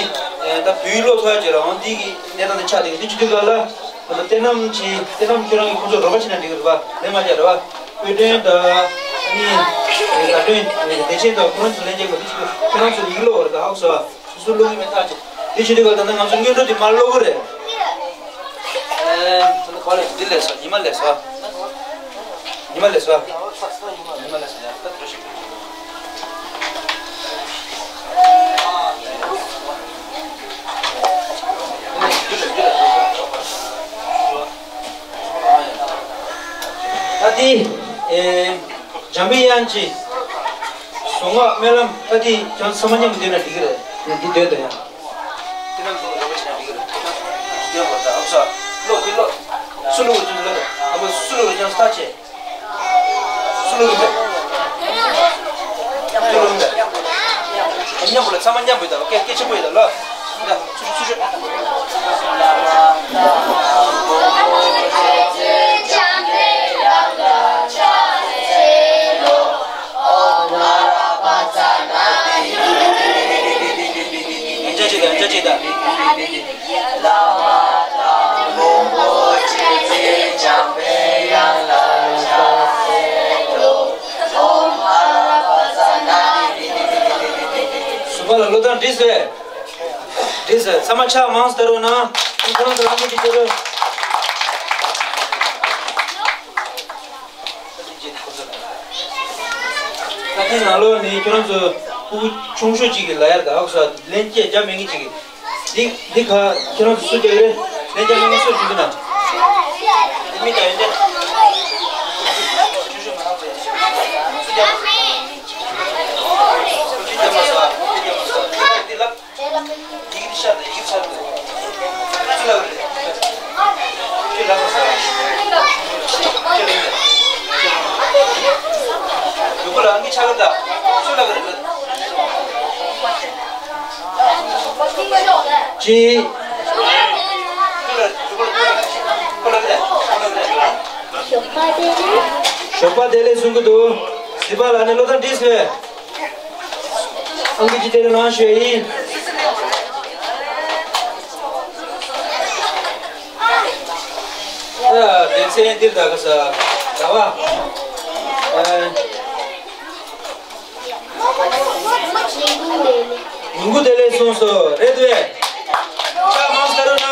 ད་བོད་ཡིག་ཀློག་ཐུབ་ཡ་བྱེད་རང་འདི་གི་གནས་སྟངས་དེ་ཆགས་བསྡད་ཀྱི་འདི་བྱེད་དུས་ག་ལ། ད་ལྟ་བསྟན་རྣམ་གྱི་བསྟན་རྣམ་ཁྱོད་རང་གིས་ཁོང་ཚོར་རོགས་པ་བྱེད་ན་འགྲིག་གི་རེད་པ། ལན་མ་རྒྱག་རེད་པ། དཔེ་སྟོན་དང་ཨ་ནི་བརྡ་སྟོན་བདེ་ཆེན་དང་ཁོ་རང་ཚོ་ལན་རྒྱག་དགོས་འདི་བྱེད་དུས་ཁྱོད་རང་ཚོ་ཡིག་ཀློག་རེད་ད་ཧོག་སོ། སོ་སོ་ཀློག་གི་མེད་ཐག་ཆོད། དེ་བྱེད་དུས་ག་ད་ལྟ་ང་ཚོ་སྔོན་འགྲོ་དེ་མར་ཀློག་གི་རེད། ཨེ། ད་ལྟ་ག་ལས་འདི་ལས་སོ་ཉི་མ་ལས་སོ། ཉི་མ་ལས་སོ། ཉི་མ་ལས་སོ་ཡ་ད་འགྲོ་ཞིག་ད་དེ། ཨེ། འཇམ་པའི་དབྱངས་ཀྱི་གཟུངས་སྔགས་སྨོན་ལམ་ཨ་ཏི་ཀྱང་ཚང་མ་མཉམ་དུ་འདོན་ན་འགྲིག་གི་རེད། ཡང་འདི་འདོན་དང་ཡང་། འདི་རྣམས་སུ་རོལ་པ་བྱས་ན་འགྲིག་གི་རེད། འདོན་དགོས་རེད་ད། ཨ་ཁུ་ས། ཀློག་གི་ཀློག་སུ་ཀློག་གི་དུས་ལ་ཨ་མ་སུ་ཀློག་གི་ཀྱང་ས་བྱས། སུ་ཀློག་གི་འདི། སུ་ཀློག་གི་འདི། མཉམ་པོ་ལ་ཚང་མ་མཉམ་པོ་ཡོད་ད། སྐད་སྐད་ཆེན་པོ་ཡོད་ད་ལ། གཟུངས་སྔགས་ལ་བློ་བཏང་འགྲིག་ཟེར། འགྲིག་ཟེར། ཚང་མ་ཕྱག་མང་སྟེ་རོགས་གནང་། ཁོང་ཚོ་རང་གི་ཅིག་ད་ཐེངས་ནང་ལོགས་ནས་ཁྱོད་རང་ཚོ་ཕྲུ་གུ་ཆུང་ཤོས་གཅིག་གིས་ལབ་ཡར་ད་ཧོག་སོ་ལན་སྐྱེལ་རྒྱ་མེད་ངེས་གཅིག་གིས། འདི་འདི་ཁ་ཁྱེད་རང་ཚོ་སུ་རྒྱག་རེད། ལན་རྒྱག་མེད་ངེས་སུ་རྒྱུག་གི་ན། འདི་མི་ད་ཡོན་ཏན། ཆུང་ཤོས་མ་ལབ་པས། སུ་རྒྱག་སུ་རྒྱག་མ་ཟ། སུ་རྒྱག་མ་ཟ། འདི་ལབ། ཡི་གེ་འདི་ཤར་ད་ཡི་གེ་ཤར་ད། སུ་ལབ་རེད། ཁྱོད་ལབ་མ་ཟ། ཁྱོད་ལབ་རེད། ཡུ་གུ་ལ་ཨང་ཀི་ཆགས་ཀྱི་ད། སུ་ལབ་རེད། གཅིག་ཞོགས་པ་བདེ་ལེགས། ཞོགས་པ་བདེ་ལེགས་གསུང་གི་འདུག་གཟིགས་པ་ལ་ནི་བློ་བཟང་བཀྲ་ཤིས་བདེ་ལེགས་གནང་ཞུ་ཡ་ཡིན། སྡེ་ཚན་འདིར་ད་ག་ས་ཟླ་བ། ཨ། ཉིན་གུང་བདེ་ལེགས་གསུངས་སོ། རེད་དེ། ཕྱག་མང་ས་རུ་ན།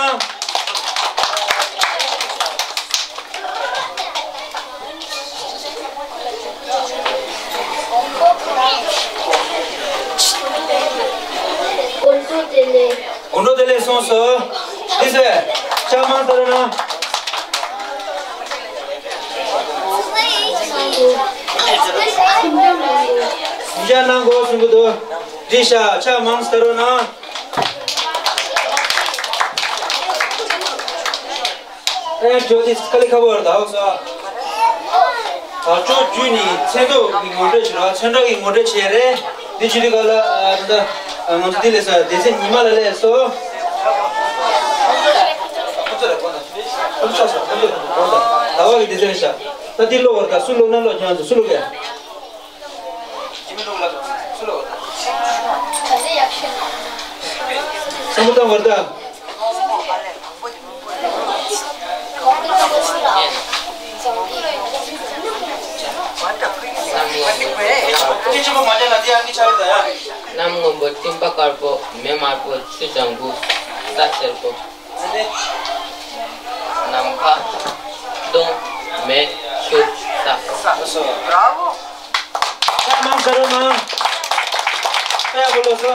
དགོང་དྲོ་བདེ་ལེགས། དགོང་དྲོ་བདེ་ལེགས་གསུངས་སོ། འདི་ཟེར། ཕྱག་མང་ས་རུ་ན། ཞིམ་ཆ་གནང་དགོས་གསུང་གི་འདུག་འདི་ཤ་ཕྱག་མང་ས་རུ་ན། ཨེ་ཇོ་ཏི་ཀ་ལི་ཁ་བོར་ད་ཧོ་སོ། ད་ཅོ་ཇུ་ནི་ཚེ་མདོ་གི་ངོ་སྤྲོད་ཞུ་ར་ཚོན་ཁྲ་གི་ངོ་སྤྲོད་བྱས་རེད། འདི་ཆུ་ལི་ག་ལ་ད་ང་ཚོ་འདི་ལས་ས་སྡེ་ཚན་ཉི་མ་ལ་ལས་སོ། ཁོ་ཚོ་རེད་ཁོ་ན། ཁོ་ཚོ་ས་ཁོ་ཚོ་ཁོ་ཚོ་ཟླ་བ་གི་སྡེ་ཚན་རེད་ཤག་ད་འདི་ལོ་བར་ད་སུ་ལོ་ན་ལོ་ཁྱོད་ཚོ་སུ་ལོ་གས། སམ་བྷོ་ཊ་ཝར་ད། གནམ་སྔོན་པོ་སྤྲིན་པ་དཀར་པོ། མེ་དམར་པོ་ཆུ་ལྗང་གུ། ས་སེར་པོ། ནམ་མཁའ། སྟོང་། མེ། ཆུ། ས། ས་སོ། ཕྱག་མང་ས་རུ་ན། ཕྱག་ཡག་པོ་ལོ་སོ།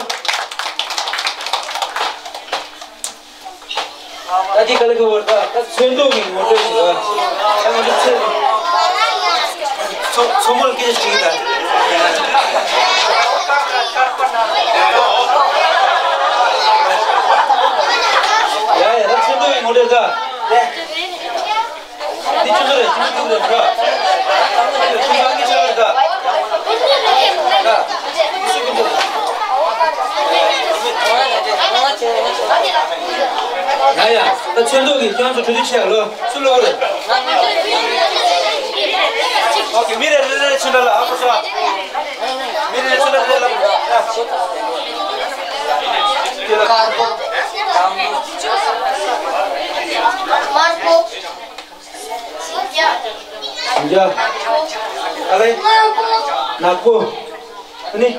ད་འདི་ག་ལ་གི་བར་ད་ད་ཚོན་མདོག་གི་ངོ་སྤྲོད་ཞིག་ར། ད་ང་ཚོ་ཚོན། མཚོ་མཚོ་མོར་སྐད་ཆ་དྲིས་ད། ཡ་ཡ་ད་ཚོན་མདོག་གི་ངོ་སྤྲོད་ད། འདི་ཆུ་ཚོད་རེད། ཆུ་ཚོད་དྲུག་རེད་འགྲོ། ཆུ་ཚོད་གཉིས་ཆགས་རེད་ད། ད། ཆུ་ཚོད་དྲུག་རེད། ཡ་ཡ། ད་ཚོན་མདོག་གིས་ཁྱེད་རང་ཚོ་གྲོས་བསྡུར་བྱས་ལོ། སུ་ལོ་རེད། ཨོ་ཁེ། མི་རེ་རེ་རེ་ཕྱིན་པ་ལ་ཨ་ཁོ་ཚོ། མི་རེ་རེ་ཕྱིན་པ་རེ་ལབ། དམར་པོ། ཞིང་ལྕགས། ཨ་ལེ། ནག་པོ། ཨ་ནི།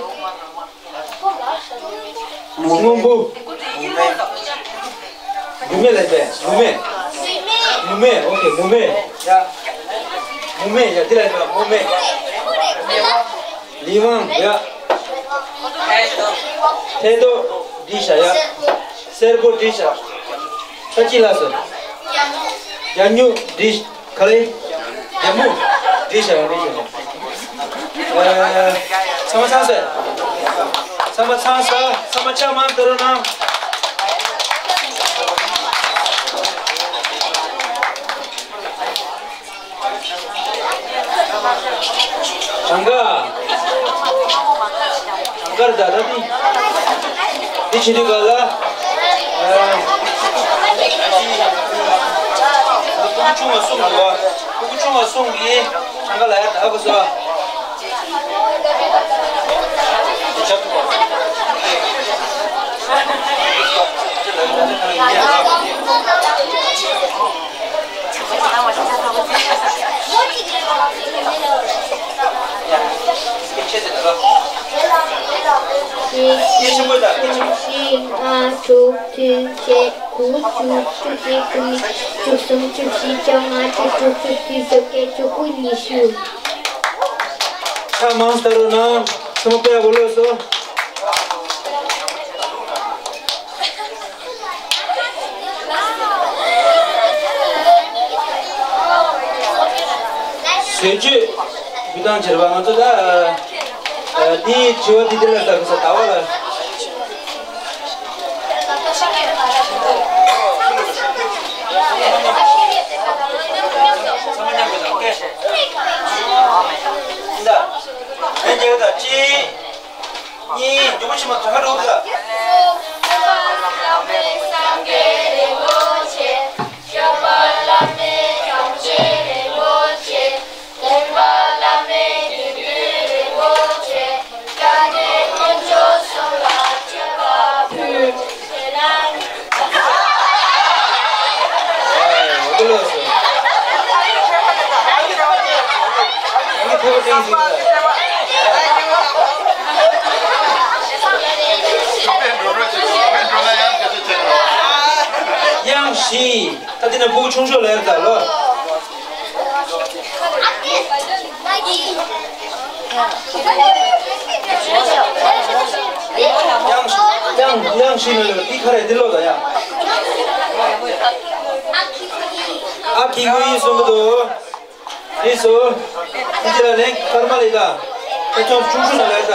སྔོན་པོ། མུ་མེ་ལ་བྱས། མུ་མེ། མུ་མེ། ཨོ་ཁེ། མུ་མེ། ཡ། མུ་མེ། ཡ། འདི་ལ་བྱས། མུ་མེ། ལི་ཝང་། ཡ། ཐལ་རྡོ་འདི་བྱས། ཡ། སེར་པོ་འདི་བྱས། ད་ཅི་ལ་སོ། རྒྱ་སྨྱུག་འདི། ག་ལེ། རྒྱ་སྨྱུག་འདི་བྱས། འདི་བྱས། ཨ། ཚང་མ་ཚང་ས། ཚང་མ་ཚང་ས། ཚང་མ་ཕྱག་མང་སྟེ་རོགས་གནང་། གྲངས་ཀ། གྲངས་ཀར་ད་ལྟ་འདི། འདི་བྱེད་དུས་ག་ལ། ཨ། སྤུ་གུ་ཆུང་བ་གསུམ་འདུག་བ། སྤུ་གུ་ཆུང་བ་གསུམ་གྱིས་གྲངས་ཀ་ལ་ཡར་ད་ག་སོ། ཆེ་ཆེ་དེ་ལ། གཅིག་གཉིས། གཅིག་གཉིས། ལྔ། དྲུག་བདུན། བརྒྱད། དགུ། བཅུ། བཅུ་གཅིག་བཅུ་གཉིས། བཅུ་གསུམ། བཅུ་བཞི། བཅོ་ལྔ། བཅུ་དྲུག་བཅུ་བདུན། བཅོ་བརྒྱད། བཅུ་དགུ། ཉི་ཤུ། ཕྱག་མང་སྟེ་རོགས་གནང་། ཚང་མ་དཔེ་ཡག་པོ་ལོས་སོ། ཟས་བཅུད་འབུལ་སྟངས་བྱེད་པ། ང་ཚོ་ད། ཨ། དེའི་དྲི་བ་དེ་དེ་ལ་ཟ་གི་ས་ཟླ་བ་ལ། ད། ལན་རྒྱག་གི་ད། གཅིག་གཉིས། མགྱོགས་པོ་བྱེད་མ། ཐོག་ཁ་འགྲོ་གི་ད། དབྱངས་བཞི། ད་དེ་ན་ཕྲུ་གུ་ཆུང་ཤོས་ལ་ཡར་ད་ལོ། དབྱངས་དབྱངས་བཞི་ནང་ལ་འདི་ག་རེ་འདི་ལོ་ད་ཡ། ཨ་ཁི་ཁུ་ཡི་གསུང་གི་འདུག་རེད་སོ། ཁྱེད་ཀྱི་ལ་ལན་སྐར་མ་ལས་ད། ཁྱེད་ཚོ་ཆུང་ཆུང་ལ་ལས་ད།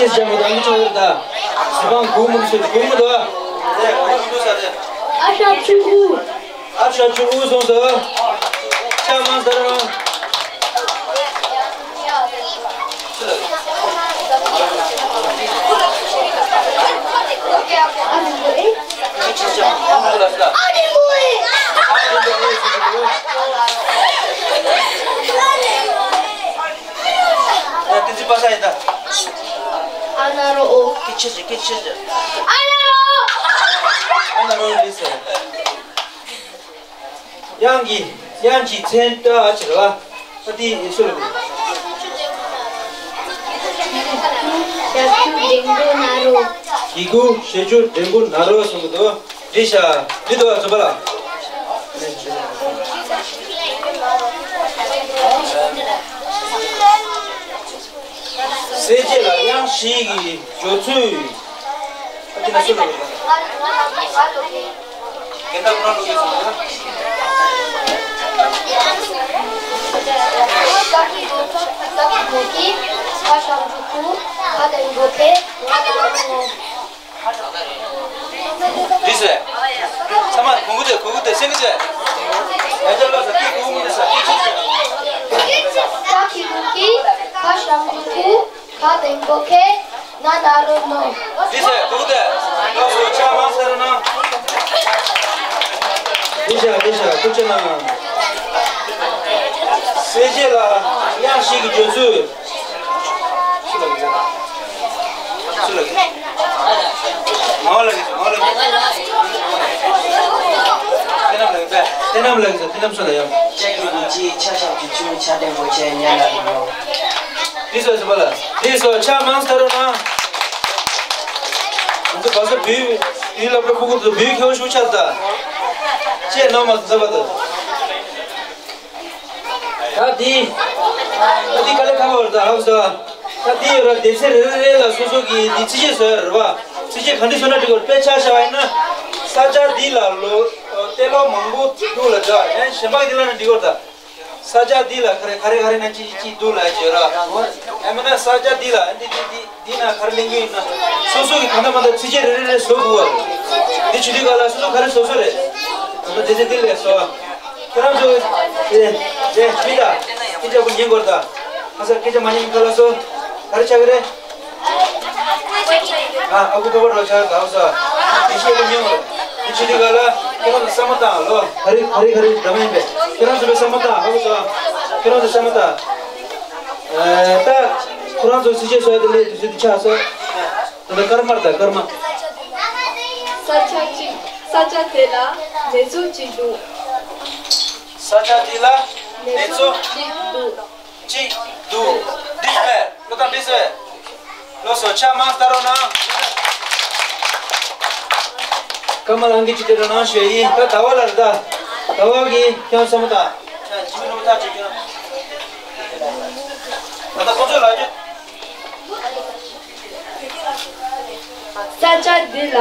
ཁྱེད་ཅག་མོ་དང་མི་ཆོག་རེད་ད། ཟི་ཕང་གུ་མུ་སུ་གུ་མུ་དོ། ཨ་ཤ་ཆུ་གུ། ཨ་ཤ་ཆུ་གུ་སོང་ཟོ། ཆ་མང་ཟ་རང་། ཨ་ན་རོ་ཨོ། ཨ་ན་རོ། ཨ་ན་རོ་ཨོ། དབྱངས་ཀྱི་དབྱངས་ཀྱི་མཚན་བཀྲ་ཕྱིར་བ། ཨ་ཏི་ཨི་སུ་ལ། ཞབས་ཀྱུ་འགྲེང་བུ་ན་རོ། གི་གུ་ཞབས་ཀྱུ་འགྲེང་བུ་ན་རོ་གསུང་གི་འདུག་འདི་ཤ་འདི་འདུག་བ་ཚོ་པ་ལ། གསལ་བྱེད་ལ་དབྱངས་བཞི་གི་སྦྱོར་ཚུལ། ཨ་ཏི་ན་སུ་ལ། རྒན་བདག་ཁོ་རང་ལོ་རྒན་སོང་། རིས་རེད། ཚང་མ་གུང་གུ་དེ་གུང་གུ་དེ་སེང་གེ་ཚོས། ང་ཚོ་ལོ་ས་ཀི་གུང་གུ་དེ་ས་ཀི་ཆུ་ས། ཀ་ཁི་གུ་ཀི་ཁ་ཤང་གུ་གུ། ཁ་དེང་པོ་ཁེ། ན་ན་རོ་ནོ། འདི་ཟེར་འདུག་སྟེ། ལགས་སོ་ཕྱག་མང་སྟེར་གནང་། འདི་བཞག་འདི་བཞག་ཐུགས་རྗེ་གནང་། གསལ་བྱེད་ལ་དབྱངས་བཞི་གི་སྦྱོར་ཚུལ། སུ་ལ་གི་སུ་ལ་གི་མང་ལ་གི་མང་ལ་གི་དེ་རྣམས་ལ་གི་དེ་རྣམས་ལ་གི་དེ་རྣམས་སུ་ལ་ཡང་། ལྕགས་ཀྱུ་ལུག་ཅིག་ཆ་ཤབ་ཀྱུ་ཆུ་ཆ་ལྡན་པོ་ཆེ་ཉ་ལ་གི་ནོ། འདི་ཚོ་ཟིན་པ་ལ། འདི་ཚོ་ཕྱག་མང་སྟེར་རོགས་གནང་། ང་ཚོ་བ་ས་བུའི་བུའི་སློབ་གྲྭ་ཕྲུ་གུ་ཚོ་བུའི་ཁྱོ་ཤུགས་ཆག་ད། ཅེས་ནོ་མ་ཟིན་པ་དང་། ད་འདི། ད་འདི་དཀའ་ལས་ཁག་པོ་རེད་ད་ཧབ་ས། ད་འདི་ཡོད་ར་སྡེ་ཚན་རེ་རེ་རེ་ལ་སོ་སོ་གི་འདི་ཚིག་བཅད་བཟོ་ཡ་རེད་བ། ཚིག་བཅད་ག་འདྲ་བཟོ་ན་འགྲིག་གོ་དཔེ་ཆ་བཞག་པ་ཡིན་ན། ས་ཆ་འདི་ལ་ལོ། ཏེ་ལོ་མང་པོ་འདུག་ལ་འདྲ་ཡང་གཞན་པ་གི་འདི་ལ་ན་འགྲིག་གོ་ད། ས་ཆ་འདི་ལ་ག་རེ་ག་རེ་ག་རེ་ན་ཅི་ཅི་འདུག་ལ་ཡ་བརྗོད་ར། ཡང་མིན་ན་ས་ཆ་འདི་ལ་འདི་འདི་འདི་འདི་ན་ག་རེ་གླེང་གི་ཡིན་ན། སོ་སོ་གི་གང་ལྟར་མ་ལྟར་ཚིག་བཅད་རེ་རེ་རེ་བཟོ་དགོས་པ་རེད། འདི་ཆུ་དུས་ག་ལ་སོ་སོ་ག་རེ་བཟོ་བཟོ་རེད། ང་ཚོ་སྡེ་ཚན་འདི་ལས་བཟོ་བ། ཁྱེད་རང་ཚོ་རེ་རེ་མི་ད་སྐད་ཆ་གོ་ཉན་དགོས་རེད་ད། ང་ཚོ་སྐད་ཆ་མ་ཉན་ག་ལ་སོ་ག་རེ་ཆགས་ཀྱི་རེད། ཨ་ཨ་ཁུ་ཕོ་བ་རོ་ཆ་དགའ་ས། དེ་ཤེས་པ་ཉོ། དེ་ཆུ་དེ་ག་ལ་ཁྱེད་རང་ཚོ་བསམ་བློ་བཏང་ལོ། ག་རེ་ག་རེ་ག་རེ་འདྲ་མ་ཡིན་པས། ཁྱེད་རང་ཚོ་བསམ་བློ་བཏང་ཨ་ཁུ་ཚོ། ཁྱེད་རང་ཚོ་བསམ་བློ་བཏང་། ཨ་ད་ཁོ་རང་ཚོ་སྲིད་ཇུས་བཟོ་ཡ་དེ་ལས་དུས་ཚོད་དེ་ཆགས་སོང་། ད་ལྟ་སྐར་མ་ད་སྐར་མ། ས་ཆ་གཅིག་ས་ཆ་དེ་ལ་ནེ་ཙོ་གཅིག་འདུག་ས་ཆ་དེ་ལ་ནེ་ནེ་ཙོ་ཙོ་གཅིག་འདུག་གཅིག་འདུག་འདི་ཟེར། བློ་བཏང་འདི་ཟེར། ལགས་སོ་ཕྱག་མང་སྟེར་རོགས་གནང་། ཀརྨ་ལགས་ཀྱིས་ཅིག་སྟེར་རོགས་གནང་ཞུ་ཡ་ཡིན། ད་ཟླ་བ་ལ་རེད་ད། ཟླ་བ་གིས་ཁྱོད་བསམ་བློ་བཏང་། ད་ལྟ་ཁོ་ཚོས་ལབ་རྒྱུ། ས་ཆ་འདི་ལ་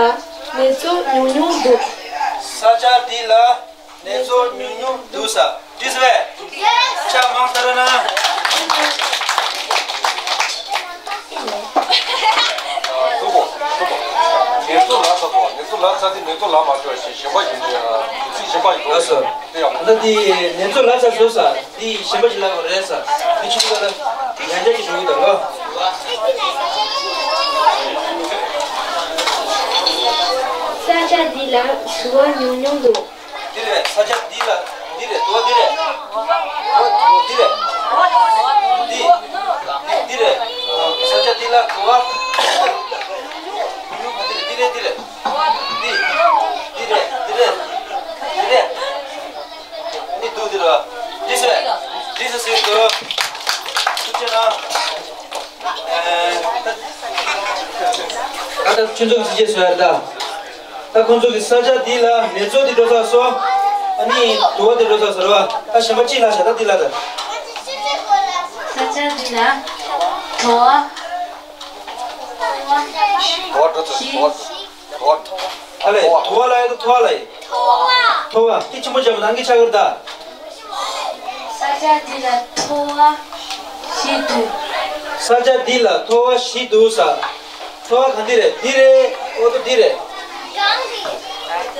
ནེ་ཙོ་ཉུང་ཉུང་འདུག་ས་ཆ་འདི་ལ་ནེ་ཙོ་ཉུང་ཉུང་འདུག་ས། འགྲིག་སོང་བས། ཕྱག་མང་སྟེར་རོགས་གནང་། ཐུབ་པོ། ཐུབ་པོ། ནེ་ཙོ་ལབ་ཚར་སོང་། ནེ་ཙོ་ལབ་ཚར་དེ་ནེ་ཙོ་ལབ་མ་བྱུང་བ་ཞིག་གཞན་པ་ཡིན། ཚིག་གཞན་པ་ཡིན། ལགས་སོ། དེ་ཡང་ད་འདི་ནེ་ཙོ་ལབ་ཚར་སོང་ས། འདི་གཞན་པ་ཞིག་ལབ་དགོས་རེད་ས། འདི་ཆུ་ཚོད་ལ་ཡང་བསྐྱར་ཞིག་འགྲོ་གི་འདུག་ལོ། ས་ཆ་འདི་ལ་དུ་བ་ཉུང་ཉུང་འདུག་འདི་རེད། ས་ཆ་འདི་ལ་འདི་རེད། དུ་བ་འདི་རེད། འདི་འདི་འདི་རེད། ས་ཆ་འདི་ལ་དུ་བ། འདི་རེད། འདི་འདི་རེད། འདི་རེད། འདི་རེད། འདི་འདུག་འདི་རེད། འདི་ཟེར། འདི་ཟེར་ཟེར་འདུག་ཐུགས་རྗེ་གནང་། ཨ་ད་ཁྱོད་ཚོ་གི་ཐུགས་རྗེ་གཟོ་ཡར་ད། ད་ཁོང་ཚོ་གི་ས་ཆ་འདི་ལ་མེ་ཚོ་འདི་འགྲོ་ཚར་སོང་། ཨ་ནི་དུ་བ་འདི་འགྲོ་ཚར་སོང་རེད་བ། ད་གཞན་པ་གཅིག་ལ་བྱ་ད་འདི་ལ་ད། ས་ཆ་འདི་ལ་དུ་བ། དུ་བ་འགྲོ་ཚར་སོང་། དུ་བ། ཨ་ལས་དུ་བ་ལ་ཡ་ད་ཐོ་བ་ལ་ཡ། ཐོ་བ། ཐོ་བ་སྐད་ཆེན་པོ་བྱས་པ་ནང་གི་ཆ་གར་ད། ས་ཆ་འདི་ལ་ཐོ་བ་བཞི་འདུག་ས་ཆ་འདི་ལ་ཐོ་བ་བཞི་འདུག་ས། ཐོ་བ་གང་འདི་རེད། འདི་རེད། འོ་ད་འདི་རེད།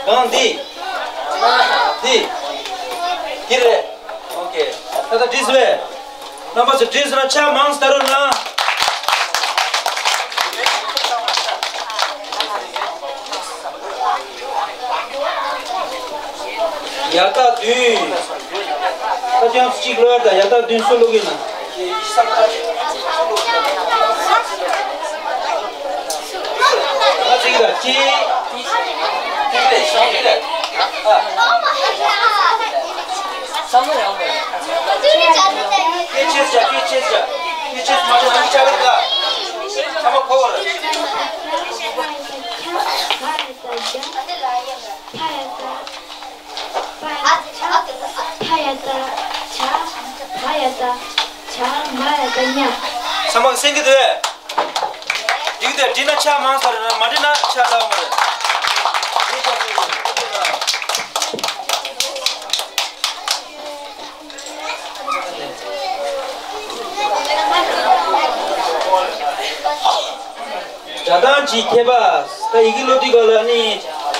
གང་འདི། འདི། འདི་རེད། ཨོ་ཁེ། ད་ད་འགྲིག་སོང་བས། རྣམ་པ་ཚོ་འགྲིག་སོང་ན་ཕྱག་མང་ཙམ་སྟར་རོགས་གནང་། ཡ་རྟགས་བདུན། ད་ཅང་གཅིག་ལོ་ཡ་ད་ཡ་རྟགས་བདུན་སུ་ལོ་གིན་ན། ང་ཚིག་ད་ཅི། ཅི་རེད་ཤོང་ཅི་རེད། ཨ། བསམ་བློ་ཡག་པོ། སྐད་ཆེ་བྱ། སྐད་ཆེ་བྱ། སྐད་ཆེ་མ་བྱ་ན་ཆ་ག་ད། ཚང་མ་གོ་བ་རེད། ཕ་ཡ་ད་ཇ། ཕ་ཡ་ད་ཆ། ཕ་ཡ་ད་ཇ། བ་ཡ་ད་བྱ། མ་ཡ་ད་ཉ། ཚང་མ་གསན་གི་འདུག་འགྲིག་འདུག་འགྲིག་ན་ཕྱག་མང་ཙམ་རེད། མ་འགྲིག་ན་ཕྱག་ཚ་བ་མ་རེད། སྒྲ་གདངས་ཀྱི་ཁྱད་པར། ད་ཡི་གེ་ཀློག་དུས་སྐབས་ལ་ནི།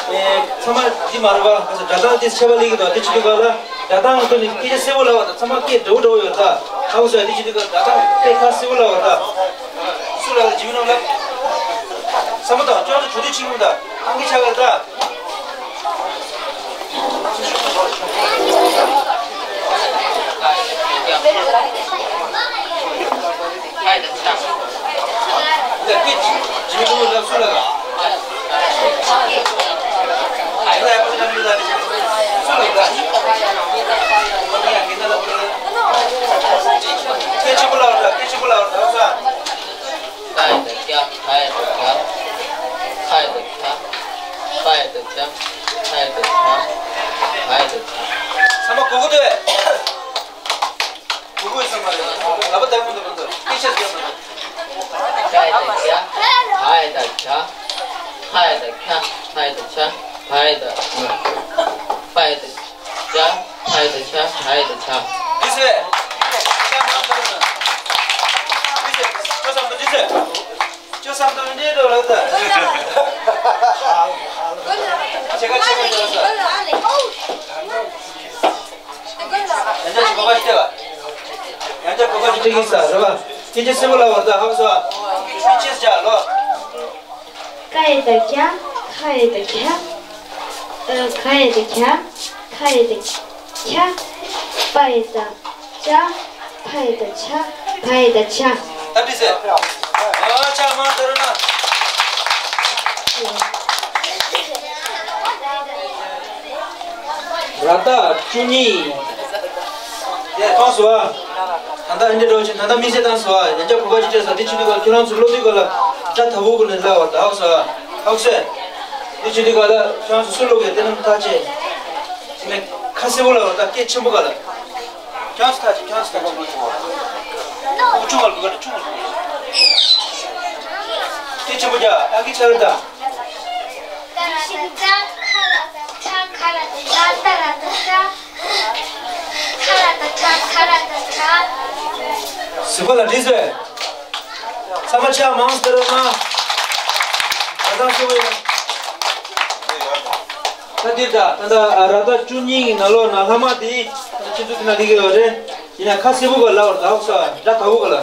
ཨེ། ཚང་མ་འདི་མ་རེད་པ། སྒྲ་གདངས་དེ་ཁྱད་པར་སླེབས་ཀྱི་འདུག་དེ་བྱེད་དུས་སྐབས་ལ་སྒྲ་གདངས་ཐོག་ནས་སྐད་ཆ་གསལ་པོ་ལབ་པ་དང་ཚང་མ་སྐད་འདྲ་བོ་འདྲ་བོ་ཡོད་ད། ཧ་གོ་སོང་། དེ་བྱེད་དུས་སྐབས་སྒྲ་གདངས་དཔེ་ཁ་གསལ་པོ་ལབ་པ་ད། སུ་ལ་ཇི་མི་ནོ་ལབ། ས་མོ་དང་ཅོག་ཙེ་གྲོ་དུས་ཆིག་མོ་དང་ཨང་ཀི་ཆགས་ཡོད་ད། ཁ་ཡ་ད་ཁྱ། ཁ་ཡ་ད་ཁྱ། ཁ་ཡ་ད་ཁྱ། ཁ་ཡ་ད་ཁྱ། ཁ་ཡ་ད་ཁྱ། ཁ་ཡ་ད་ཁྱ། ཚང་མ་གོ་གི་འདུག་གོ་གི་ཡོད་ས་མ་རེད། ལབ་པ་ལྟ་གི་མི་འདུག་ཁོང་ཚོ་སྐད་ཆ་ཟེར་མ་འདུག་ཁ་ཡ་ད་ཁྱ། ཁ་ཡ་ད་ཁྱ། ཁ་ཡ་ད་ཁྱ། ཁ་ཡ་ད་ཁྱ། ཁ་ཡ་ད། ཁ་ཡ་ད། ཆ། ཕ་ཡ་ད་ཆ། ཕ་ཡ་ད་ཆ། འདི་ཟེར། ཆ་མང་ཟེར་ན། འདི་ཟེར། ཁྱོད་བསམ་དོན་འདི་ཟེར། ཁྱོད་བསམ་དོན་འདི་འགྲོ་ལགས་ད། ཆེ་ཁ་ཆེ་ཁ་འགྲོ་ས། ཡང་ཅག་གོ་བ་ཞིག་སྤྲད་པ། ཡང་ཅག་གོ་བ་ཞིག་སྤྲད་ཀྱི་ས་རེད་པ། སྐད་ཆ་གསལ་པོ་ལབ་པ་ད་ཧ་གོ་སོང་། ཁྱོད་ཆེ་ཆ་ལོ། ཀ་ཡ་ད་ཀྱ། ཁ་ཡ་ད་ཁྱ། ཨ། ག་ཡ་ད་གྱ། ཁ་ཡ་ད་ཁྱ། པ་ཡ་ད་ཅ། ཕ་ཡ་ད་ཕྱ། བ་ཡ་ད་བྱ། ད་འདི་ཟེར། ཨ། ཕྱག་མང་ཟེར་རོགས་གནང་། ར་བཏགས་བཅུ་གཉིས། དེ་མཐོང་སོང་ཨ། ད་ལྟ་འདི་འདྲ་བྱས། ད་ལྟ་དམིགས་བསལ་བཏང་སོང་ཨ། ཡང་བསྐྱར་གོ་བ་ཞིག་སྤྲད་སོང་། དེ་བྱེད་དུས་སྐབས་ཁྱོད་རང་ཚོ་ཀློག་དུས་སྐབས་ལ་སྒྲ་དག་པོ་སྒོ་ནས་ལབ་པ་ད་ཧ་གོ་སོང་ཨ། ཧ་གོ་སོང་། དེ་བྱེད་དུས་སྐབས་ལ་ཁྱོད་རང་ཚོ་སུ་ཀློག་གི་དེ་རྣམས་ཐག་བཅད། དེ་ནས་ཁ་གསལ་པོ་ལབ་པ་ད་སྐད་ཆེན་པོ་སྒང་ལ། ཁྱོད་རང་ཚོ་ཐག་བཅད། ཁྱོད་རང་ཚོ་ཐག་བཅད། དབུགས་ཆུང་བ་ལ་དགོས་ཀ་ཆུང་བ་ལ། སྐད་ཆེན་པོ་རྒྱག་ཨ་ཁི་ཆ་ར་ད། ཁ་ར་ད་ཆ། ཁ་ར་ད་ཆ། ཁ་ར་ད་ཆ། ད་ར་ད་ཆ། ཁ་ར་ད་ཆ། ཁ་ར་ད་ཆ། གཟིགས་པ་ལ་འགྲིག་ཟེར། ཚང་མ་ཕྱག་མང་ཙམ་སྟེར་རོགས་གནང་། ད་ཐང་ཤོག་གི། ད་འདིར་ད་ད་ད་ར་བཏགས་བཅུ་གཉིས་ཀྱི་ནང་ལོགས་ན་ལྷག་མ་འདི་ཁྱེད་ཚོ་འདི་ན་ལི་གི་ཡོད་རེད། ཡིན་ན་ཁ་གསལ་པོ་ག་ལ་བར་ད་ཧ་གོ་སོང་། སྒྲ་དག་པོ་ག་ལ།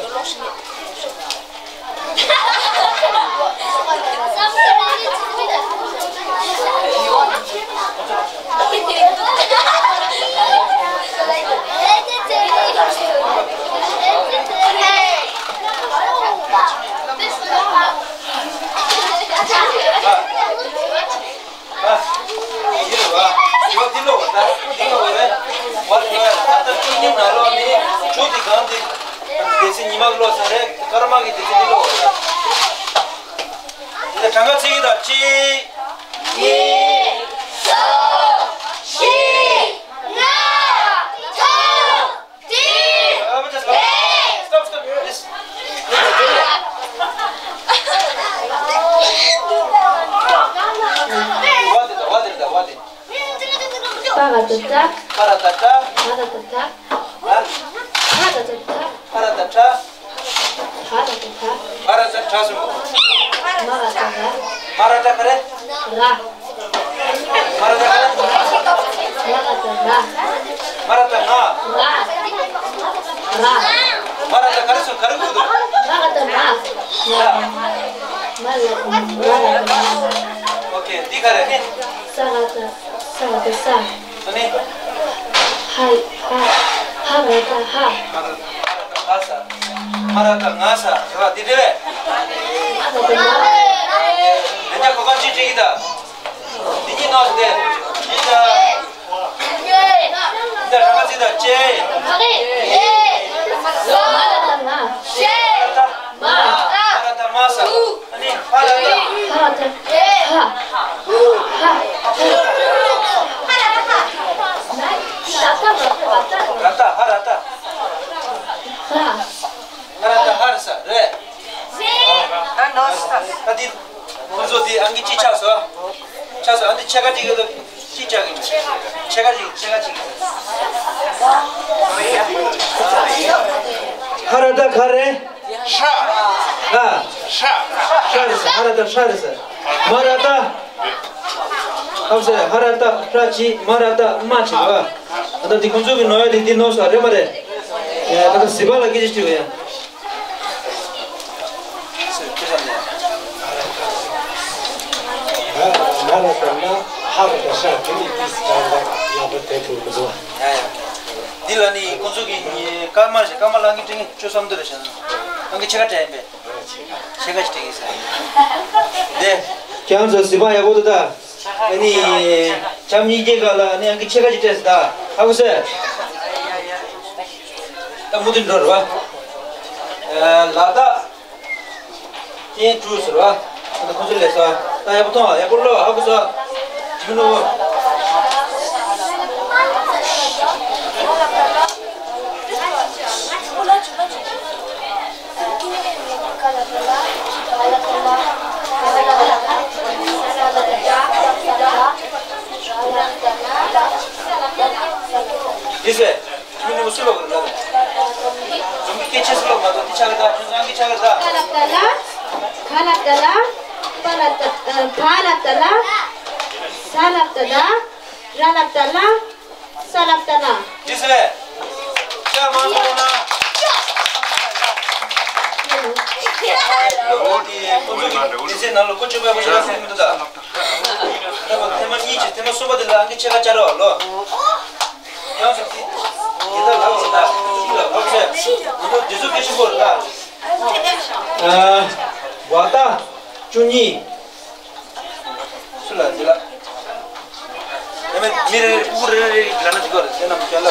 ཉི་མ་ལོ་ས་རེད། ཀརྨ་གི་དེ་ཚོ་འདི་ལོ། དེ་གྲངས་ཀ་ཚིག་གི་དང་གཅིག་གཉིས། གསུམ། བཞི། ལྔ། དྲུག་དྲུག Stop, stop. Yes. What is the, what is the, what is? ཏ་ག་བཏགས་ཏ། ཏ་ར་བཏགས་ཏ། ཐ་ག་བཏགས་ཐ། ཧ། ཧ་ག་བཏགས་ཧ། ཧ་ར་བཏགས་ཧ། ཧ་ག་བཏགས་ཧ། ཧ་ར་བཏགས་ཧྲ་སོང་། མ་ག་བཏགས་མ། མ་ར་བཏགས་ག་རེ། ར། མ་ར་བཏགས་ག་རེ། མ་ག་བཏགས་མ། མ་ར་བཏགས་མ། ར། ར། མ་ར་བཏགས་ག་རེ་སོང་། ག་རེ་དགོས་འདུག་མ་ག་བཏགས་མ། མ་ལ་མ་ར་བཏགས་མ། ཨོ་ཁེ། འདི་ག་རེ། ས་ག་བཏགས། ས་ག་བཏགས་ས། ཨ་ནི། ཧ། ཧ། ཧ་ག་བཏགས་ཧ། ཧ་ག་བཏགས་ཧ་ས། མ་ར་བཏགས་མ་ས། རེད་བ། འདི་འདྲ་རེད། མ་ག་བཏགས་མ། ཡང་བསྐྱར་གོ་སྐབས་གཅིག་སྤྲད་ཀྱི་ད། འདི་གཉིས་ནང་བཞིན་དེ། འདི་ད། འདི་ད་རང་ག་ཚིག་ད་ཅེ། མ་ག་བཏགས་མ། མ་ར་བཏགས་མ་ས། ཨ་ནི་ཧ་ར་བཏགས། ཧ་ར་བཏགས། ཧ། ཧ། ར་བཏགས། ཧ་ར་བཏགས། ཧ་ར་བཏགས་ཧ་ར་ས་རེད། ཨ་འདི་ཁོང་ཚོ་འདི་ཨང་ཀི་གཅིག་ཆགས་སོང་། ཆགས་སོང་། ཨ་འདི་ཕྱེད་ཀ་གཅིག་གི་གཅིག་ཆགས་ཀྱི་ཕྱེད་ཀ་གཅིག་ཕྱེད་ཀ་གཅིག་ཧ་ར་བཏགས་ག་རེ། ཧྲ། ཧ། ཧྲ། ཧྲ་རེད་ཟེར། ཧ་ར་བཏགས་ཧྲ་རེད་ཟེར། མ་ར་བཏགས། ཨ་ཟེར། ཧ་ར་བཏགས་ཧྲ་གཅིག་མ་ར་བཏགས་མ་གཅིག་རེད་བ། ད་ལྟ་འདི་ཁོང་ཚོ་གི་ནོར་བ་དེ་འདི་ནོར་སོང་རེད་མ་རེད། ད་ལྟ་གཟིགས་པ་ལ་སྐད་ཆ་དྲིས་པ་ཡ། ཟེར་ཁྱེད་ཚང་ནས། ང་ང་ལ་ལྟར་ན་ཧ་ར་བཏགས་ཧྲ་དེ་ནི་ཏིས་ཀྱང་ལ་ལ་བ་དེ་ཐུག་མི་འདུག་ཡ་ཡ། འདི་ལ་ནི་ཁོང་ཚོ་གི་སྐར་མ་རེད། སྐར་མ་ལ་ཨང་ཀི་སྤྲད་མཁན་ཁྱོད་བསམ་དུ་རེད་བྱ་ན། ཨང་ཀི་ཕྱེད་ཀ་སྤྲད་ཡིན་པས། ཕྱེད་ཀ་ཞིག་སྤྲད་ཡིན་ཟེར། དེ། ཁྱེད་རང་ཚོ་གཟིགས་པ་ཡག་པོ་འདུག་ད། ཨ་ནི། འཆམ་གཉིས་ཀྱི་སྒང་ལ་ཨ་ནི་ཨང་ཀི་ཕྱེད་ཀ་ཅིག་སྤྲད་ཟེར་ད། ཧ་གོ་སོང་། ད་མུ་མཐུད་འགྲོ་རེད་བ། ལ་དྭགས་སྤྱན་དྲུག་ཟེར་བ། ད་ཁོ་ཚོ་ལས་ས། ད་ཡག་པོ་མཐོང་། ཡག་པོ་ཀློག་ཧ་གོ་སོང་། ཇུ་ནུ། འདི་ཟེར། ཁྱོད་ནི་སུ་ལོག་གི་ལ། རྫོང་གི་སྐད་ཆ་སུ་ལོག་མ་གཏོགས་འདི་ཆགས་ཀྱི་ད། ཁྱོད་ཚང་གི་ཆགས་ཀྱི་ད། ཁ་ལབ་ད་ལ། ཁ་ལབ་ད་ལ། པ་ལབ་ད། ཨ། ཕ་ལབ་ད་ལ། ས་ལབ་ད་ལ། ར་ལབ་ད་ལ། ས་ལབ་ད་ལ། འདི་ཟེར། ཤ་མང་པོ་ན། འོ་དེ་ཁོ་ཚོ་གི་འདི་ཚེ་ནང་ལ་ཁོ་ཅོ་པའི་ཁོ་ཅོ་ལ་ཟེར་གི་མི་འདུག་ད། ད་ཐེངས་མ་གཉིས་ཀྱི་ཐེངས་མ་གསུམ་པ་དེ་ལ་ཨང་ཀི་ཕྱེད་ཀ་བཅར་རོགས་ལོ། ཡང་སོ་སི། ཡི་ད་ལགས་སོ་ད། ལགས་སོ། འདི་ཚོ་སྐད་ཆ་པོ་རེད་ད། ཨ། བ་ད། བཅུ་གཉིས། སུ་ལ་འདི་ལ། ཡ་མེད་མི་རེ་རེ་སྤུ་གུ་རེ་རེ་རེ་ལ་ན་འདི་ག་རེ་ཟེར་ན་མི་སྐྱོན་ལ།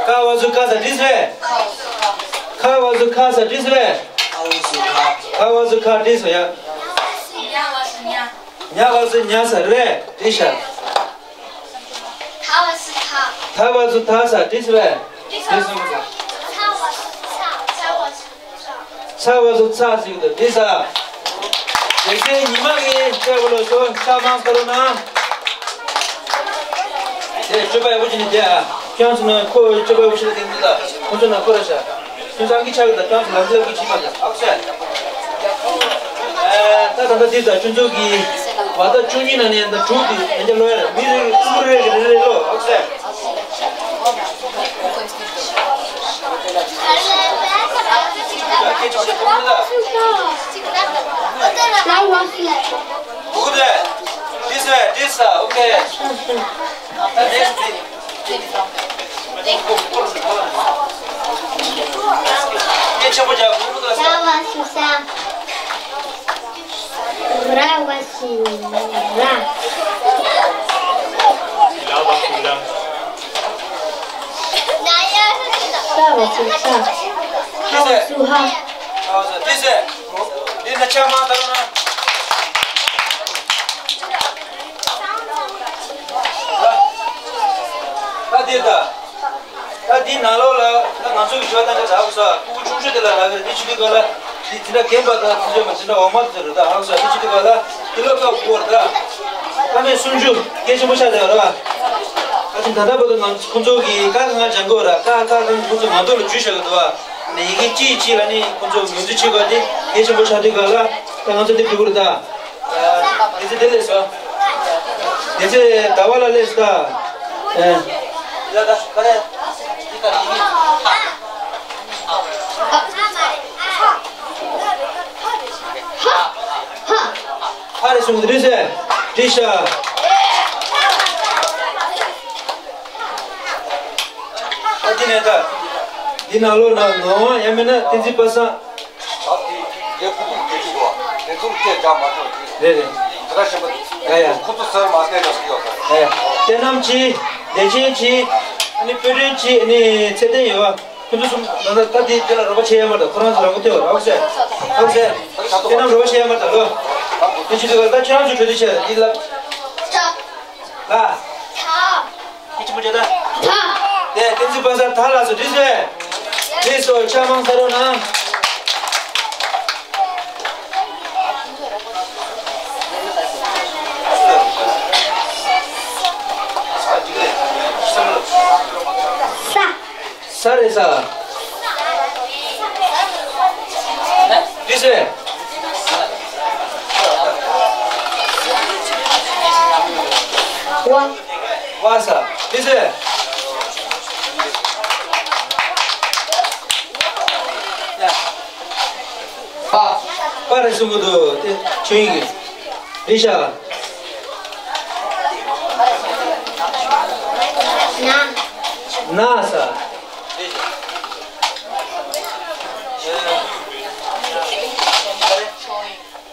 ཀ་བ་ཟུར་ཀ་ས་འདི་ཟེར། ཁ་བ་ཟུར་ཁ་ས་འདི་ཟེར། ཁ་བ་ཟུར་ཁ་འདི་ཟེར་ཡ། ཉ་བ་ཟུར་ཉ། ཉ་བ་ཟུར་ཉ་ས་རེད་འདི་ཤ། ད་བ་ཟུར་ད། ད་བ་ཟུར་ད་ས་འདི་ཟེར་རེད། འདི་ཟེར། ཚ་བ་ཟུར་ཚ། ཚ་བ་ཟུར་ཚ། ཚ་བ་ཟུར་ཚ་ཟེར་གི་འདུག་འདི་ས། དེ་ཚེ་ཉི་མ་གི་སྐྱེ་བོ་ལོ་སོ་ཤ་མང་ཁ་ལོ་ན། དེ་སྤྱོད་པ་ཡག་པོ་བྱས་ནས་བསྡད་ཨ། ཁྱོད་ཚོ་ནང་ཁོ་སྤྱོད་པ་ཡག་པོ་བྱས་ནས་བསྡད་མི་འདུག་ཁོ་ཚོ་ནང་ཁོ་ར་ཤ། ཁྱོད་ཚོ་ཨང་ཀི་ཆག་གི་ད་ཁྱོད་ཚོ་ལམ་ཁ་ལ་ཁུ་ཅི་མ་ད་ཨག་ཤ། ཨ། ད་ད་ད་འདི་ད་ཁྱོད་ཚོ་གི་བ་ད་བཅུ་གཉིས་ནང་ནས་ད་དྲུག་དེ་ཡང་བསྐྱར་ཀློག་ཡ་རེད། མི་རེ་རེ་སྤུ་གུ་རེ་རེ་རེ་རེ་ཀློག་ཨག་ཤ། Good. This way, this way. Okay. Next thing. ངས་ཆེན་པོ་རྒྱག་གོ་མི་འདུག་ས། ཟ་བ་ཟུར་ཟ། ར་བ་ཟུར་ར། ཧ་སུ་ཧ། ཧ་སུ་ཧ། ཧ་སུ་ཏི་སེ། འདི་ན་ཆ་མ་ད་ན། ད་འདི་ད། ད་འདི་ནང་ལོགས་ལ་ད་ང་ཚོ་གི་ཞོ་ཏང་གི་ཟ་བ་ས་ཕྲུ་གུ་ཆུང་ཆུང་དེ་ལ་རག་གི་རེད། འདི་ཆུ་དུས་ག་ལ་འདི་འཛིན་གྲྭ་རྒན་པ་དང་འཛིན་གྲྭ་མ་འཛིན་གྲྭ་འོག་མ་དེ་ཚོ་རེད། ད་ཧ་སུ་འདི་ཆུ་དུས་ག་ལ་འདི་ལོ་སྐབས་དགུ་བར་ད་ཀ་མེད་སུམ་ཅུ་སྐད་ཆེན་པོ་ཆགས་བསྡད་པ་རེད་བ། ཨ་ཅིན་ད་ལྟ་བར་དུ་ང་ཁོང་ཚོ་གིས་ཀ་ཁ་ང་སྦྱང་དགོས་ར། ཀ་ཁ་ཁ་ཁོང་ཚོ་ང་ཚོ་ལ་ཇུས་བཞག་གི་འདུག་བ། ནས་ཡི་གེ་གཅིག་གཅིག་ལ་ནི་ཁོང་ཚོ་ངོས་འཛིན་བྱེད་དགོས་དེ་གལ་ཆེན་པོ་ཆགས་དུས་ག་ལ་ད་ང་ཚོ་དེ་སྒྲུབ་རེད་ད། ཨ་དེ་ཚེ་དེ་ལས་སོ། དེ་ཚེ་ཟླ་བ་ལ་ལས་སོ་ད། ཨ་ཡ་ད་ག་རེ། ཧ་རེ་གསུངས་དུས་ཟེར། དྲིས་ཤག་ཨ་དེ་ནས་ད། འདི་ནང་ལོགས་ན་ངག་དབང་ཡང་མིན་ན་བསྟན་འཛིན་པ་སངས། ད་དེ་རྒྱལ་ཁུ་ཐུག་རྒྱལ་ཁུ་གོ་དེ་ཚོར་སྐད་རྒྱག་མ་ཆོག་ཅིག་རེད་རེད། འདི་ག་ཞིམ་པ་ཡ་ཡ། ཁོ་ཚོ་སེར་མ་སྐད་རྒྱག་གི་ཡོད་ས་རེད། ཡ་ཡ། བསོད་ནམས་ཅི། བདེ་ཆེན་ཅི། ཨ་ནི་དཔལ་སྒྲོན་ཅི། ཨ་ནི་ཚེ་བརྟན་ཡོད་བ། ཁོ་ཚོ་གསུམ་ད་ད་ད་དེ་དེ་ལ་རོགས་པ་བྱེད་ཡ་མ་གཏོགས་ཁོ་རང་ཚོ་རང་མགོ་ཐོན་པ་རོགས་ཟེར། རོགས་ཟེར། བསོད་ནམས་རོགས་པ་བྱེད་ཡ་མ་གཏོགས་ལོ། དེ་ཅི་འདུག་ག་ད་ཁྱེད་རང་ཚོ་གྲོས་བསྡུར་བྱས་ཡིན་ལབ། ལ། ཁྱི་ཆུང་མོ་ཅོ་ད། ད། དེ་བསྟན་འཛིན་པ་སངས་ད་ལགས་སོ་འགྲིག་སོང་། འགྲིག་སོང་། ཕྱག་མང་ས་རོགས་གནང་། ས། ས་རེད་ས། འགྲིག་སོང་། བ། བ་ས། འགྲིག་སོང་། པ། པ་རེད་གསུང་གི་འདུག་དེ་ཆོས་དབྱིངས་ཀྱིས། འགྲིག་ཤག་ན། ན་ས།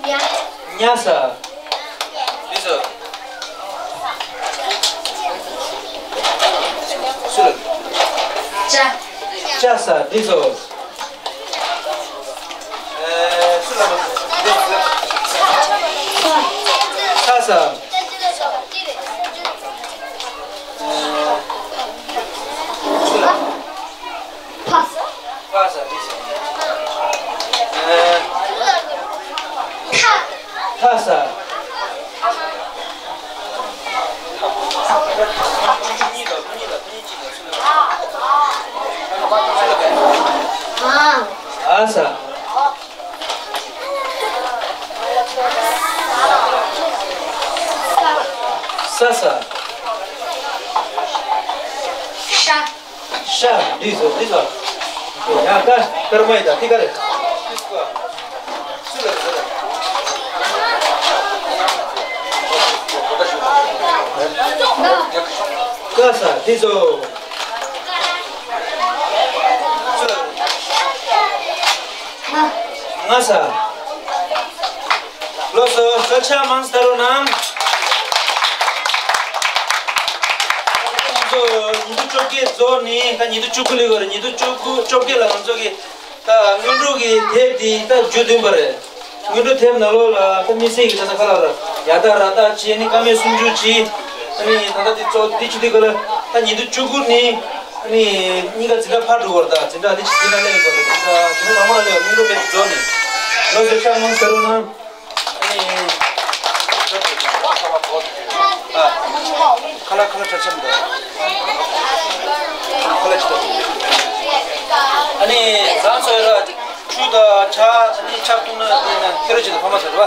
ཉ། ཉ་ས། འགྲིག་སོང་། སུ་ལ། ཅ། ཅ་ས། འགྲིག་སོང་། ཨེ། སུ་ལ་མ། ཚ་ས། ཨེ། སུ་ལ། ཕ། ཕ་ས། འགྲིག་སོང་། ཨེ། ཐ་ས། ཨ་ས། ས་ས། ཤ། ཤ། འདི་ཚོ་འདི་ཚོ། ཡང་ཀ་ཀརྨ་ཡི་ད་འདི་ག་རེ། ཀ་ས་འདི་ཚོ། ང་ས། ལགས་སོ། ས་ཆ་མང་སྟེ་རོགས་གནང་། ང་ཚོ་ཉིས་སྟོང་བཅོ་བརྒྱད་རྫོགས་ནས་ད་ཉིས་སྟོང་བཅུ་དགུ་སླེབས་པ་རེད། ཉིས་སྟོང་བཅུ་དགུ་བཅོ་བརྒྱད་ལ་ང་ཚོ་གི་ད་སྔོན་འགྲོ་གི་དེབ་དེ་ད་བཅུ་བདུན་པ་རེད། སྔོན་འགྲོ་དེབ་ནང་ལོགས་ལ་ད་དམིགས་བསལ་གྱི་ད་ས་ཁ་ལ་ལ་ཡ་ད་ར་ད་ཅི་ནི་ཀ་མད་སུམ་ཅུ་ཅི། ཨ་ནི་ད་ད་དེ་ཚོ་དེ་ཅི་དེ་ག་ལ་ད་ཉིས་སྟོང་བཅུ་དགུ་ནི། ཨ་ནི་གཉིས་ཀ་འཛིན་གྲྭ་ཕར་འགྲོ་བར་དང་འཛིན་གྲྭ་འདི་འཛིན་གྲྭ་ལས་ཡོད་པ་དང་འཛིན་གྲྭ་འཛིན་གྲྭ་དང་པོ་ལ་སླེབས་པ་སྔོན་འགྲོ་དེབ་རྫོགས་ནས་ལོ་ཟེར་ཤག་མང་ཟེར་རོགས་གནང་། ཨ་ནི་ཨ་ཁ་ལག་ཁ་ལག་ཁྲ་ཆམ་དང་ཁ་ལག་ཅི་དང་། ཨ་ནི་རང་ཚོ་ཡོད་ར་ཆུ་དང་ཇ་ཨ་ནི་ཆབ་འཐུང་ན་འདི་ན་ཁྱེད་རང་ཅི་དང་ཕ་མ་ཟེར་བ།